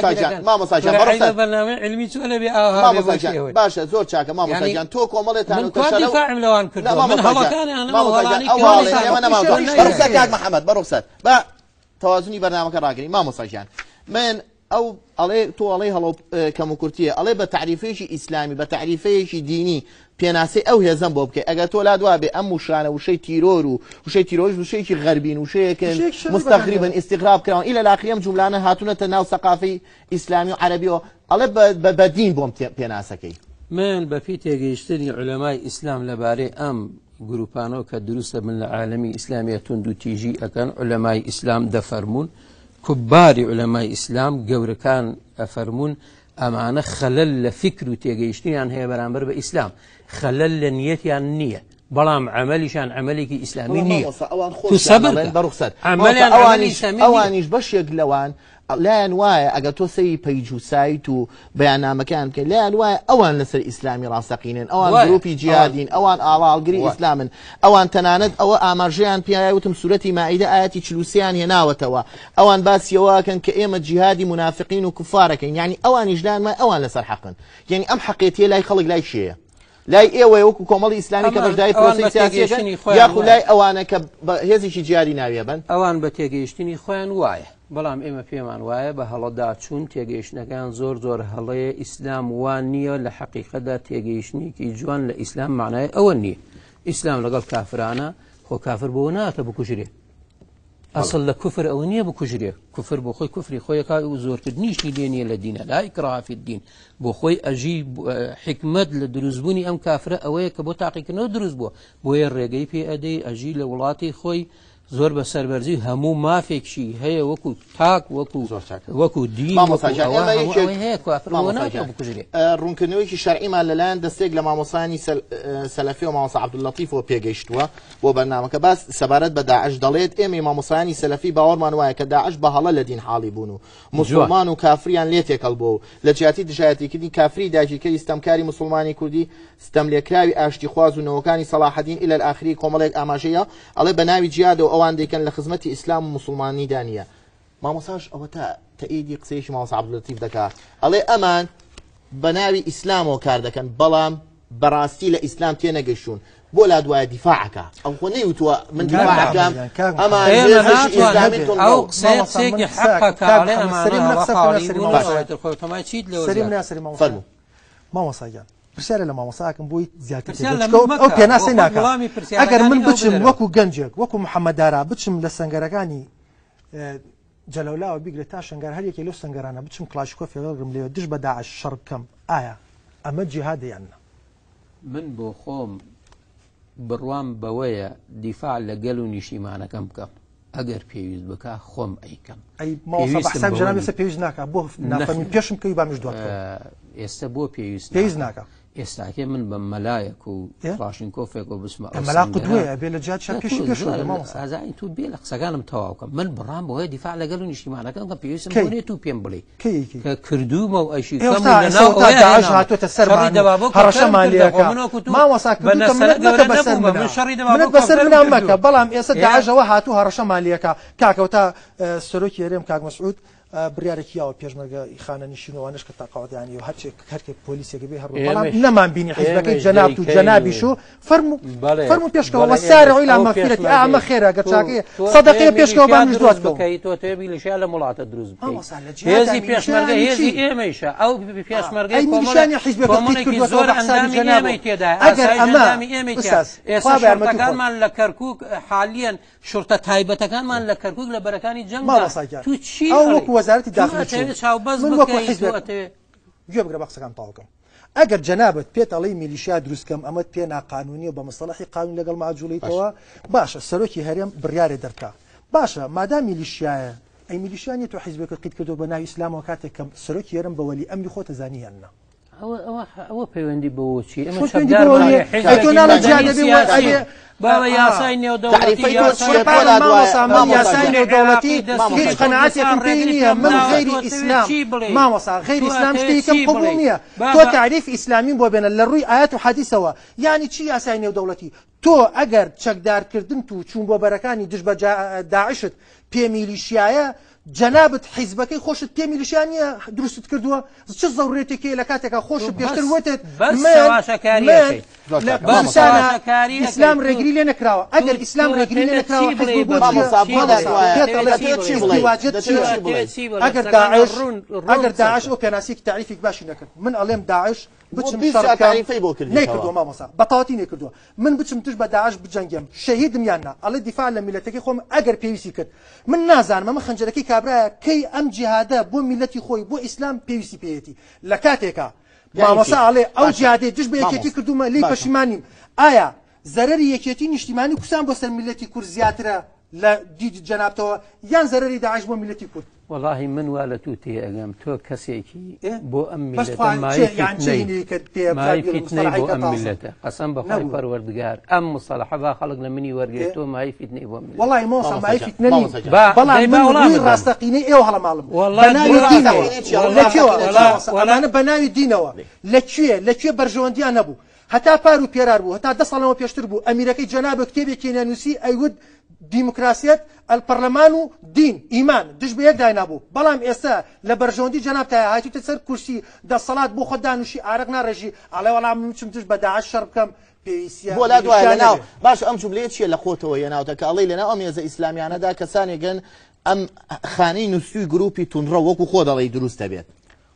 مامۆستا گیان مامۆستا گیان بەڕێز بەرنامەی علمی چۆنە بێ ئاوا مامۆستا گیان باشە زۆر چاکە مامۆستا گیان تۆ کۆمەڵێتان من کوا دیفاعم لەوان کردووە من هەڵەکانیان ئێمە نەمان بەڕوخسەت کاک محەممەد بەڕوخسەت با تەوازنی بەرنامەکە ڕاگرین مامۆستا گیان من ئەو ئەڵێ تۆ ئەڵێ هەڵۆ کەموکورتیە ئەڵێ بە تەعریفەیەکی ئیسلامی بە تەعریفەیەکی دینی پێناسەی ئەو هێزەم بۆ بکەی ئەگەر تۆ لا دوا بێ ئەم وشانە وشەی تیرۆر و وشەی تیرۆریش وشەیەکی غەربین وشەیەکن مستەغریبن ئیستیغراب کراون ئیلە لاخری ئەم جوملانە هاتوونەتە ناو سەقافەی ئیسلامی و عەرەبیەوە ئەڵێ بە دین بۆم پێناسەکەی. من بە پێی تێگەیشتنی عولەمای ئیسلام لەبارەی ئەم گروپانەوە کە دروستە بن لە عالەمی ئیسلامیە توند و تیژی ئەکەن عولەمای ئیسلام دەفەرموون کوباری عولەمای ئیسلام گەورەکان ئەفەرموون ئەمانە خەلەل لە فیکر و تێگەیشتنیان هەیە بەرامبەر بە ئیسلام خەلەل لە نیەتیان نییە بەڵام عەمەلیشان عەمەلێکی ئیسلامی نییە. مامۆستا ئەوان تو خۆشیان سەبر ئەڵێن کە. بە ڕوخسەت. عەمەلیان مامۆستا عەمەلی ئەوانیش ئیسلامی نییە. ئەوانیش بەشێک لەوان لایان وایە ئەگەر تۆ سەیری پەیج و سایت و بەیاننامەکەیان بکەی لایان وایە ئەوان لەسەر ئیسلامی ڕاستەقینەن ئەوان وایە. گروپی ئەوان جیهادین ئەوان ئاڵاهەڵگری وایە. ئیسلامن ئەوان تەنانەت ئەوە ئاماژەیان پێیە وتم سورەتی مائیدە ئایەتی 43 یان هێناوەتەوە ئەوان باسی ئەوە ئەکەن کە ئێمە جیهادی مونافقین و کوفارەکەین یعنی ئەوانیش لایان وایە ئەوان لەسەر حەقن یعنی ئەم حەقێتیە لای خەڵک لای کێیە لای ئێوەیە وەکو کۆمەڵی ئیسلامی کە ئەمان بەشداری ئەوان پرۆسەی بە سیاسیەکەن تێگەیشتنی خۆیان یاخو وایە. لای ئەوانە کە بە هێزێکی جیادی ناویەبەن؟ ئەوان بە تێگەیشتنی خۆیان وایە، بەڵام ئێمە پێمان وایە بە هەڵەدا چوون، تێگەیشتنەکەیان زۆر زۆر هەڵەیە، ئیسلام وا نییە، لە حەقیقەتدا تێگەیشتنێکی جوان لە ئیسلام مەعنای ئەوە نییە ئیسلام لەگەڵ کافرانە، خۆ کافر بۆ ناتە بکوژرێ. ئەسڵ لە کوفر ئەوە نییە بکوژرێ، کوفر بۆ خۆی کوفری خۆیەکا و زۆرکردنیشی لێ نییە لە دینە، لا ئیکراه فی الدین، بۆ خۆی ئەژی. حیکمەت لە دروستبوونی ئەم کافرە ئەوەیە کە بۆ تاقیکردنەوە دروست بووە، بۆیە ڕێگەی پێ ئەدەی ئەژی لە وڵاتی خۆی زۆر بە سەربەرزی هەموو مافێکشی هەیە وەکو تاک وەکو زۆر چاکە. وەکو دین مامۆستا وەکو گیان ئەوە ئێمە هەموو یەکێک ئەوەی هەیە کافر بۆ مامۆستا ناکرێ گیان بکوژرێ. ڕوونکردنەوەیەکی شەرعیمان لەلایەن دەستەیەک لە مامۆستایانی سەلەفی و مامۆستا عەبدوللەتیفەوە پێگەیشتووە بۆ بەرنامەکە باس سەبارەت بە داعش دەڵێت ئێمەی مامۆستایانی سەلەفی باوەڕمان وایە کە داعش بە هەڵە لە دین حاڵی بوون و موسڵمان و کافریان لێ تێکەڵ بووە و لە جیاتی دژایەتیکردنی کافری داگیرکەری ستەمکاری موسڵمانی کوردی ستەملێکراوی ئاشتیخواز و نەوەکانی سەڵاحەدین الی الاخری کۆمەڵێک ئاماژەیە ئەڵێ بە ناوی جیادەوە ئەوان دەیکەن لە خزمەتی ئیسلام و موسڵمانیدا نییە مامۆستاش ئەوەتا تەئیدی قسەیەکی مامۆستا عەبدوللەتیف دەکا ئەڵێ ئەمان بە ناوی ئیسلامەوە کار دەکەن بەڵام بەڕاستی لە ئیسلام تێنەگەیشتوون بۆ لات وایە دیفاع ئەکا ئەو خۆ نەیوتووە من دیفاع ئەکەم ئەمان هێزێکی ئیسلامی ئەو توندڕەو قسەیە قسەیەکی حەقە کە ئەڵێ ئەمانە هەڵە قاڵی بوون و ئەوەی تر خۆ تەمای چیت لەوە زیاتر؟ فەرموو. مامۆستا گیان پرسیارە لە مامۆستاکەم بۆی زیاتر پرسیار لە تێگەیشتکە من ئەو مەکە پێناسەی بۆ خۆت ناکا وەڵامی ئەگەر من پرسیارەکانی ئەو بچم بدەرەوە. وەکو گەنجێک وەکو محەممەد دارا بچم لە سەنگەرەکانی جەلەولاوە بیگرە تا شەنگار هەر یەکێ لەو سەنگەرانە بچم کڵاشیکۆفێک هەڵگرم لەوێ دژ بە داعش شەڕ بکەم ئایا ئەمە جیهادە یان نا؟ من بۆ خۆم بڕوام بەوەیە دیفاع لە گەل و نیشتیمانەکەم بکەم ئەگەر پێویست بکا خۆم ئەیکەم. ئەی مامۆستا بە پێویستم حسابی بەوە جەنابی نییە. ئێستا پێویست ناکا بۆ نافەرمی نەخێر. پێشم بکەوی با منیش دوات بکەوم. ئێستا بۆ پێویست پێویست ناکا؟ ناکا. ئێستاکێ من بە مەلایەک و ئێ؟ کڵاشینکۆفێک و بچمە ئە ئەو مەلا سەنگەرە قودوەیە ئەبێ لە جیات شەر نا پێشی تۆ پێشەوە زۆر بێ مامۆستا. ئازانی تۆ بێ لە قسەکانم تەواو کەم من بڕام بۆیە دیفاع لەگەل و نیشتیمانەکەم کەم پێویستم کەی؟ بۆ نیە تو پێم بڵێی کەی ئەیکەی؟ کە کردوومە و ئەشی ئێ کەم و ئێستا لە ئێستا ناو وەتا ئەوەیا داعش هێناوم هاتۆتە شەڕی سەرمان و دەبابە و کۆپتەرم هەڕەشەمان کردە لێ خۆ ئەکا من وەکو تو مامۆستا بە کردووتە نەسەلە منەت مەکە گەورە بەسەر نەبوومە منا من شەڕی دەبابە منەت و بەسەر کۆپتەرم منا مەکە کردووە بەڵام ئێستا ئێ داعش ئەوە هاتوو هەڕەشەمان لێ ئەکا کاکە وەتا سەرۆکی هەرێم کاک مەسعود بڕیارێکی یاوە پێشمەرگە خانەنشین و ئەوانەش کە تەقاعدیان و هەرچێک هەرکێک پۆلیسێک بێ هەڕۆ بەڵام ئێمەش نەمان بینی حیزبەکەی ئێمەش جەنابت و دەیکەین جەنابیش و و فەرموو بەڵێ فەرموو پێشکەوە بەڵێ ئێمەش وەسارعوا إلى ئەو مغفرة پێشمەرگەی ئەمە خێرە گەر تۆ چاکەیە تۆ سەدەقەیە ئەتەوێ پێشکەوە با میلیشیا منیش دروست دوات کەوم بکەی تۆ ئەتەوێ میلیشیا لەم وڵاتە دروست بکەی مامۆستا لە جیهادا هێزی میلیشیا پێشمەرگە یانی هێزی چی؟ ئێمەیشە ئەو پێشمەرگەی ئەی کۆمەڵە میلیشیانی حیزبەکە قیت کۆمەڵێکی کردووەتەوە زۆر بە حسابی ئەندامی جەنابەوە ئێمەی تێدایە ئەگەر ئاسایش ئەمە ئەندامی ئێمەی تیا ئوستاز ئێستا خوا بە یارمەتی خۆت شوڕتەکانمان لە کەرکووک حالیەن شوڕتە تایبەتەکانمان لە کەرکوک لە بەرەکانی جەنگدان. مامۆستا گیان تو چی ئەو ئەڵێی؟ وەکو وەزارەتی تو داخلی چوون ئەتەوێ چاوبەست من وەکو بکەی، تو حیزبێک ئەتەوێ. گوێ بگرە با قسەکانم تەواو کەم ئەگەر جەنابت پێت ئەڵێی میلیشیا دروست کەم ئەمەت پێ ناقانونیە و بە مستەڵەحی قانون لەگەڵما ئەجوڵێیتەوە باشە سەرۆکی هەرێم بڕیارێ دەربکا باشە مادام میلیشیایە ئەی میلیشیا نیە تۆ حیزبێکت قیت کردوە بە ناوی ئیسلامەوە کاتێک کە سەرۆکی هەرێم بە وەلی ئەمری خۆت ئەزانی یان نا؟ ئەوە ئەوە ئەوە پەیوەندی بەوە چی ئێمە چۆن پەیوەندی چەکدارمان بەوە نییە؟ هەیە، ئەی تۆ حیزبێکی ناڵێ جیا مەدەنی دەبێ وە سیاسی ئەبێ بابە یاسای نێودەوڵەتی تەعریفەی تۆ یاسای چییە؟ پۆلاد وایە مامۆستا من مامۆستا یاسای گیان. نێودەوڵەتی عێراقی دەستوری هیچ مامۆستا گیان. قەناعەتێکم کوردستان پێی ڕێگری نییە پێ من بداوە غەیری تۆ ئەتەوێ ئیسلام چی بڵێی مامۆستا غەیری تۆ ئیسلام ئەتەوێ شتێکم چی قبوڵ بڵێی نییە تۆ بابە تەعریف ئیسلامیم بۆ بێنە لە ڕووی ئایەت و حەدیسەوە یانی چی یاسای نێودەوڵەتی تۆ ئەگەر چەکدارکردنت و چوون بۆ بەرەکانی دژ بە داعشت پێ میلیشیایە جەنابت حیزبەکەی خۆشت پێ میلیشیا نییە دروستت کردووە چ زەڕورەتێک هەیە لە کاتێکا تۆ خۆشت پێشتر بەس وتت بەس من چەواشەکاری من ئەکەی زۆر لە چاکە بەس مامۆستا کوردستانا چەواشەکاری ئەکەی ئیسلام تۆ ڕێگری لێ نەکراوە تۆ ئەگەر ئیسلام تۆ ڕێگری لێ ئەتەوێ نەکراوە چی حیزب بڵێی بۆ بە چییە مامۆستا چی پۆلاد بڵێی وایە پێت ئەتەوێ ئەڵێ چی دەتەوێت چی بڵێی بڵێی ازدواجیەت دەتەوێت چییە چی ئەتەوێ بڵێی چی بڵێی ئەگەر قسەکانت داعش ڕوون ڕوون ئەگەر قسە داعش بکە ئەو پێناسەیەکی تەعریفێکی باشی نەکرد من ئەڵێم داعش بۆ بچم 20 شەڕ جار بکەم تەعریفەی بۆ کردیتەوە نەیکردووە مامۆستا بەتەواوەتی نەیکردووە من بچم دژ بە داعش بجەنگێم شەهیدم یان نا ئەڵێ دیفاع لە میللەتەکەی خۆم ئەگەر پێویستی کرد من نازانم ئەمە خەنجەرەکەی کابرایە کەی ئەم جیهادە بۆ میللەتی خۆی بۆ ئیسلام پێویستی پێیەتی لە کاتێکا مامۆستا ئەڵێ ئەو جیادەی دژ بە یەکێتی کردوومە لێی پەشیمان نیم. ئایا زەرەری یەکێتی نیشتیمانی کوردستان بۆ سەر میللەتی کورد زیاترە لە دیدی جەنابتەوە یان زەرەری داعش بۆ میللەتی کورد؟ وەڵاهی من وا لە توو تێ ئەگەم تۆ کەسێکی بۆ ئەم میللەتە مایەی فیتنەی مایەی فیتنەی بۆ ئەم میللەتە قەسەم بە خوای پەروەردگار ئەم مستەڵەحە با خەڵک لە منی وەرگرێت تۆ مایەی فیتنەی بۆ میللەت وەڵاهی مامۆستا مایەی فیتنە نیم بەڵام من ڕووی ڕاستەقینەی ئێوە هەڵەماڵم بە ناوی دینەوە لە کوێوە ئەمانە بە ناوی دینەوە لە کوێ لە کوێ بەرژەوەندیان هەبوو هەتا پار و پێرار بوو، هەتا دە ساڵ لەمەو پێشتر بوو، ئەمیرەکەی جەنابت کتێبێکی نەنووسی ئەیوت دیموکراسیەت، الپەرلەمان و دین، ئیمان، دژ بە یەک داینابوو، بەڵام ئێستا لە بەرژەوەندی جەنابتایە هاتوویتە سەر کورسی دەسەڵات بۆ خۆت دانوشی ئارەق ناڕێژی ئەڵێ وەڵا من بچم دژ بە داعش شەڕ بکەم پێویستیە بۆ لا دوایە میلیشیا لەناو نەبێ. باشە ئەم جوملەیە چییە لە خۆتەوە هێناوتە کە ئەڵێی لەناو ئەم هێزە ئیسلامیانەدا کەسانێکن ئەم خانەی نووسووی گروپی توندڕەو وەکو خۆ دەڵێی دروست دەبێت؟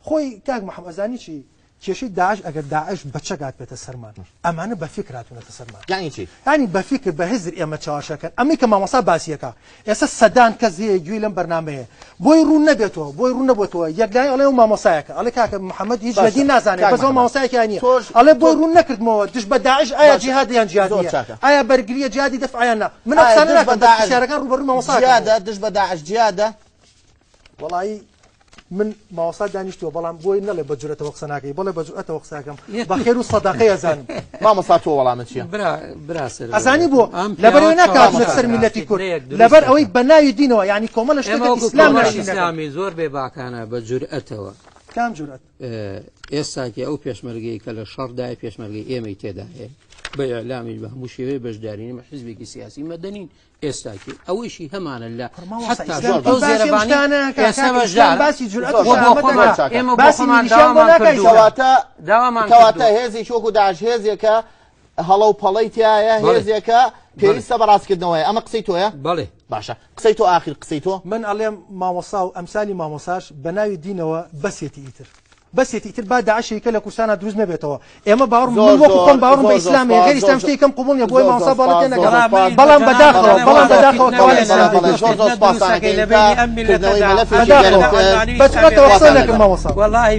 خۆی کاک محمد ئەزانی چی کێشەی داعش ئەگەر داعش بە چەک هاتبێتە سەرمان ئەمانە بە فیکر هاتوونەتە سەرمان. یانی چی؟ یانی بە فیکر بە هزر ئێمە چەواشەکەن ئەمەی کە مامۆستا باسی ئەکا ئێستا سەدان کەس هەیە گوێی لەم بەرنامەیە بۆی ڕوون نەبێتەوە بۆی ڕوون نەبۆتەوە یەکلای ئەڵێ ئەو مامۆستایەکە ئەڵێ کاکە محەممەد هیچ لە باشە دین نازانێ کاک بەس ئەو محەممەد مامۆستایەکی ئاینییە تۆش ئەڵێ بۆی تۆ ڕوون نەکردمەوە دژ بە داعش ئایا باشە جیهادە یان جیهاد زۆر نییە چاکە ئایا بەرگرییە جیهادی دەفعە یان نا من ئەو ئایا قسانە دژ بە ناکەم بەس داعش پرسیارەکان ڕووبەڕووی مامۆستا ئەکەمەوە. جیهادە دژ بە داعش جیهادە؟ وەڵایی من مامۆستا دانیشتووە بەڵام بۆی نەڵێ بە جورەتەوە قسە ناکەی بەڵێ بە جورئەتەوە قسە ئەکەم بە خێر و سەدەقەی ئەزانم. مامۆستا تۆ وەڵامت چیە؟ برا برا سەر ئەزانی بۆ ئەم لەبەر ئەوەی پیاوە ناکاتنە چاوە سەر میللەتی کورد فیتنەیەک دروست لەبەر ئەوەی دەکا. بە ناوی دینەوە یانی کۆمەڵە ئێمە شتێکە وەکو ئیسلام کۆمەڵی ناشرین دەکەن. ئیسلامی زۆر بێ باکانە بە جورئەتەوە. کام جورئەت؟ ئێستاکێ ئەو پێشمەرگەی کە لە شەڕدایە پێشمەرگەی ئێمەی تێدایە بە ئیعلامیش بە هەموو شێوەیە بەشدارین ئێمە حیزبێکی سیاسی مەدەنین ئێستاکی ئەوەیشی هەمانە لە حتا ئەو زێرەبانی ئێستا بەشدار باسی جورئەت و بۆ شەهامەت خۆمان دەکا. ئێمە بۆ باسی خۆمان میلیشیان بۆ داوامان ناکا کردووە کەواتە داوامان کەواتە کردووە. هێزێکی وەکو داعش هێزێکە هەڵە و پەڵەی تایە بەڵێ. هێزێکە پێویستە بە ڕاستکردنەوەیە ئەمە قسەی تۆیە بەڵێ باشە قسەی تۆ ئاخیر قسەی تۆ من ئەڵێم مامۆستا و ئەمسالی مامۆساش بە ناوی دینەوە بەسێتی ئیتر بەسێتی ئیتر با داعشێکی کە لە کوردستانا دروست نەبێتەوە ئێمە باوەڕ زۆر من وەکو زۆر خۆم باوەڕم بە زۆر زۆر ئیسلام هەیە سپاس غەیر ئیسلام زۆر شتێکم قبوڵ نییە بۆیە زۆر مامۆستا زۆر باڵە سپاس تێ زۆر نەگەم زۆر سپاس بەڵام بەداخەوە بەڵێ بەڵام بەڵێ بەداخەوە بەڵێ کەوا بەڵێ ئیسلام بەڵێ دروست زۆر زۆر سپاستان ئەکەین تا کردنەوەی مەلەفێکی بەداخەوە گەرمتر بە جورئەتەوە قسە خواتان نەکرد لەگەڵ. مامۆستا وەڵاهی.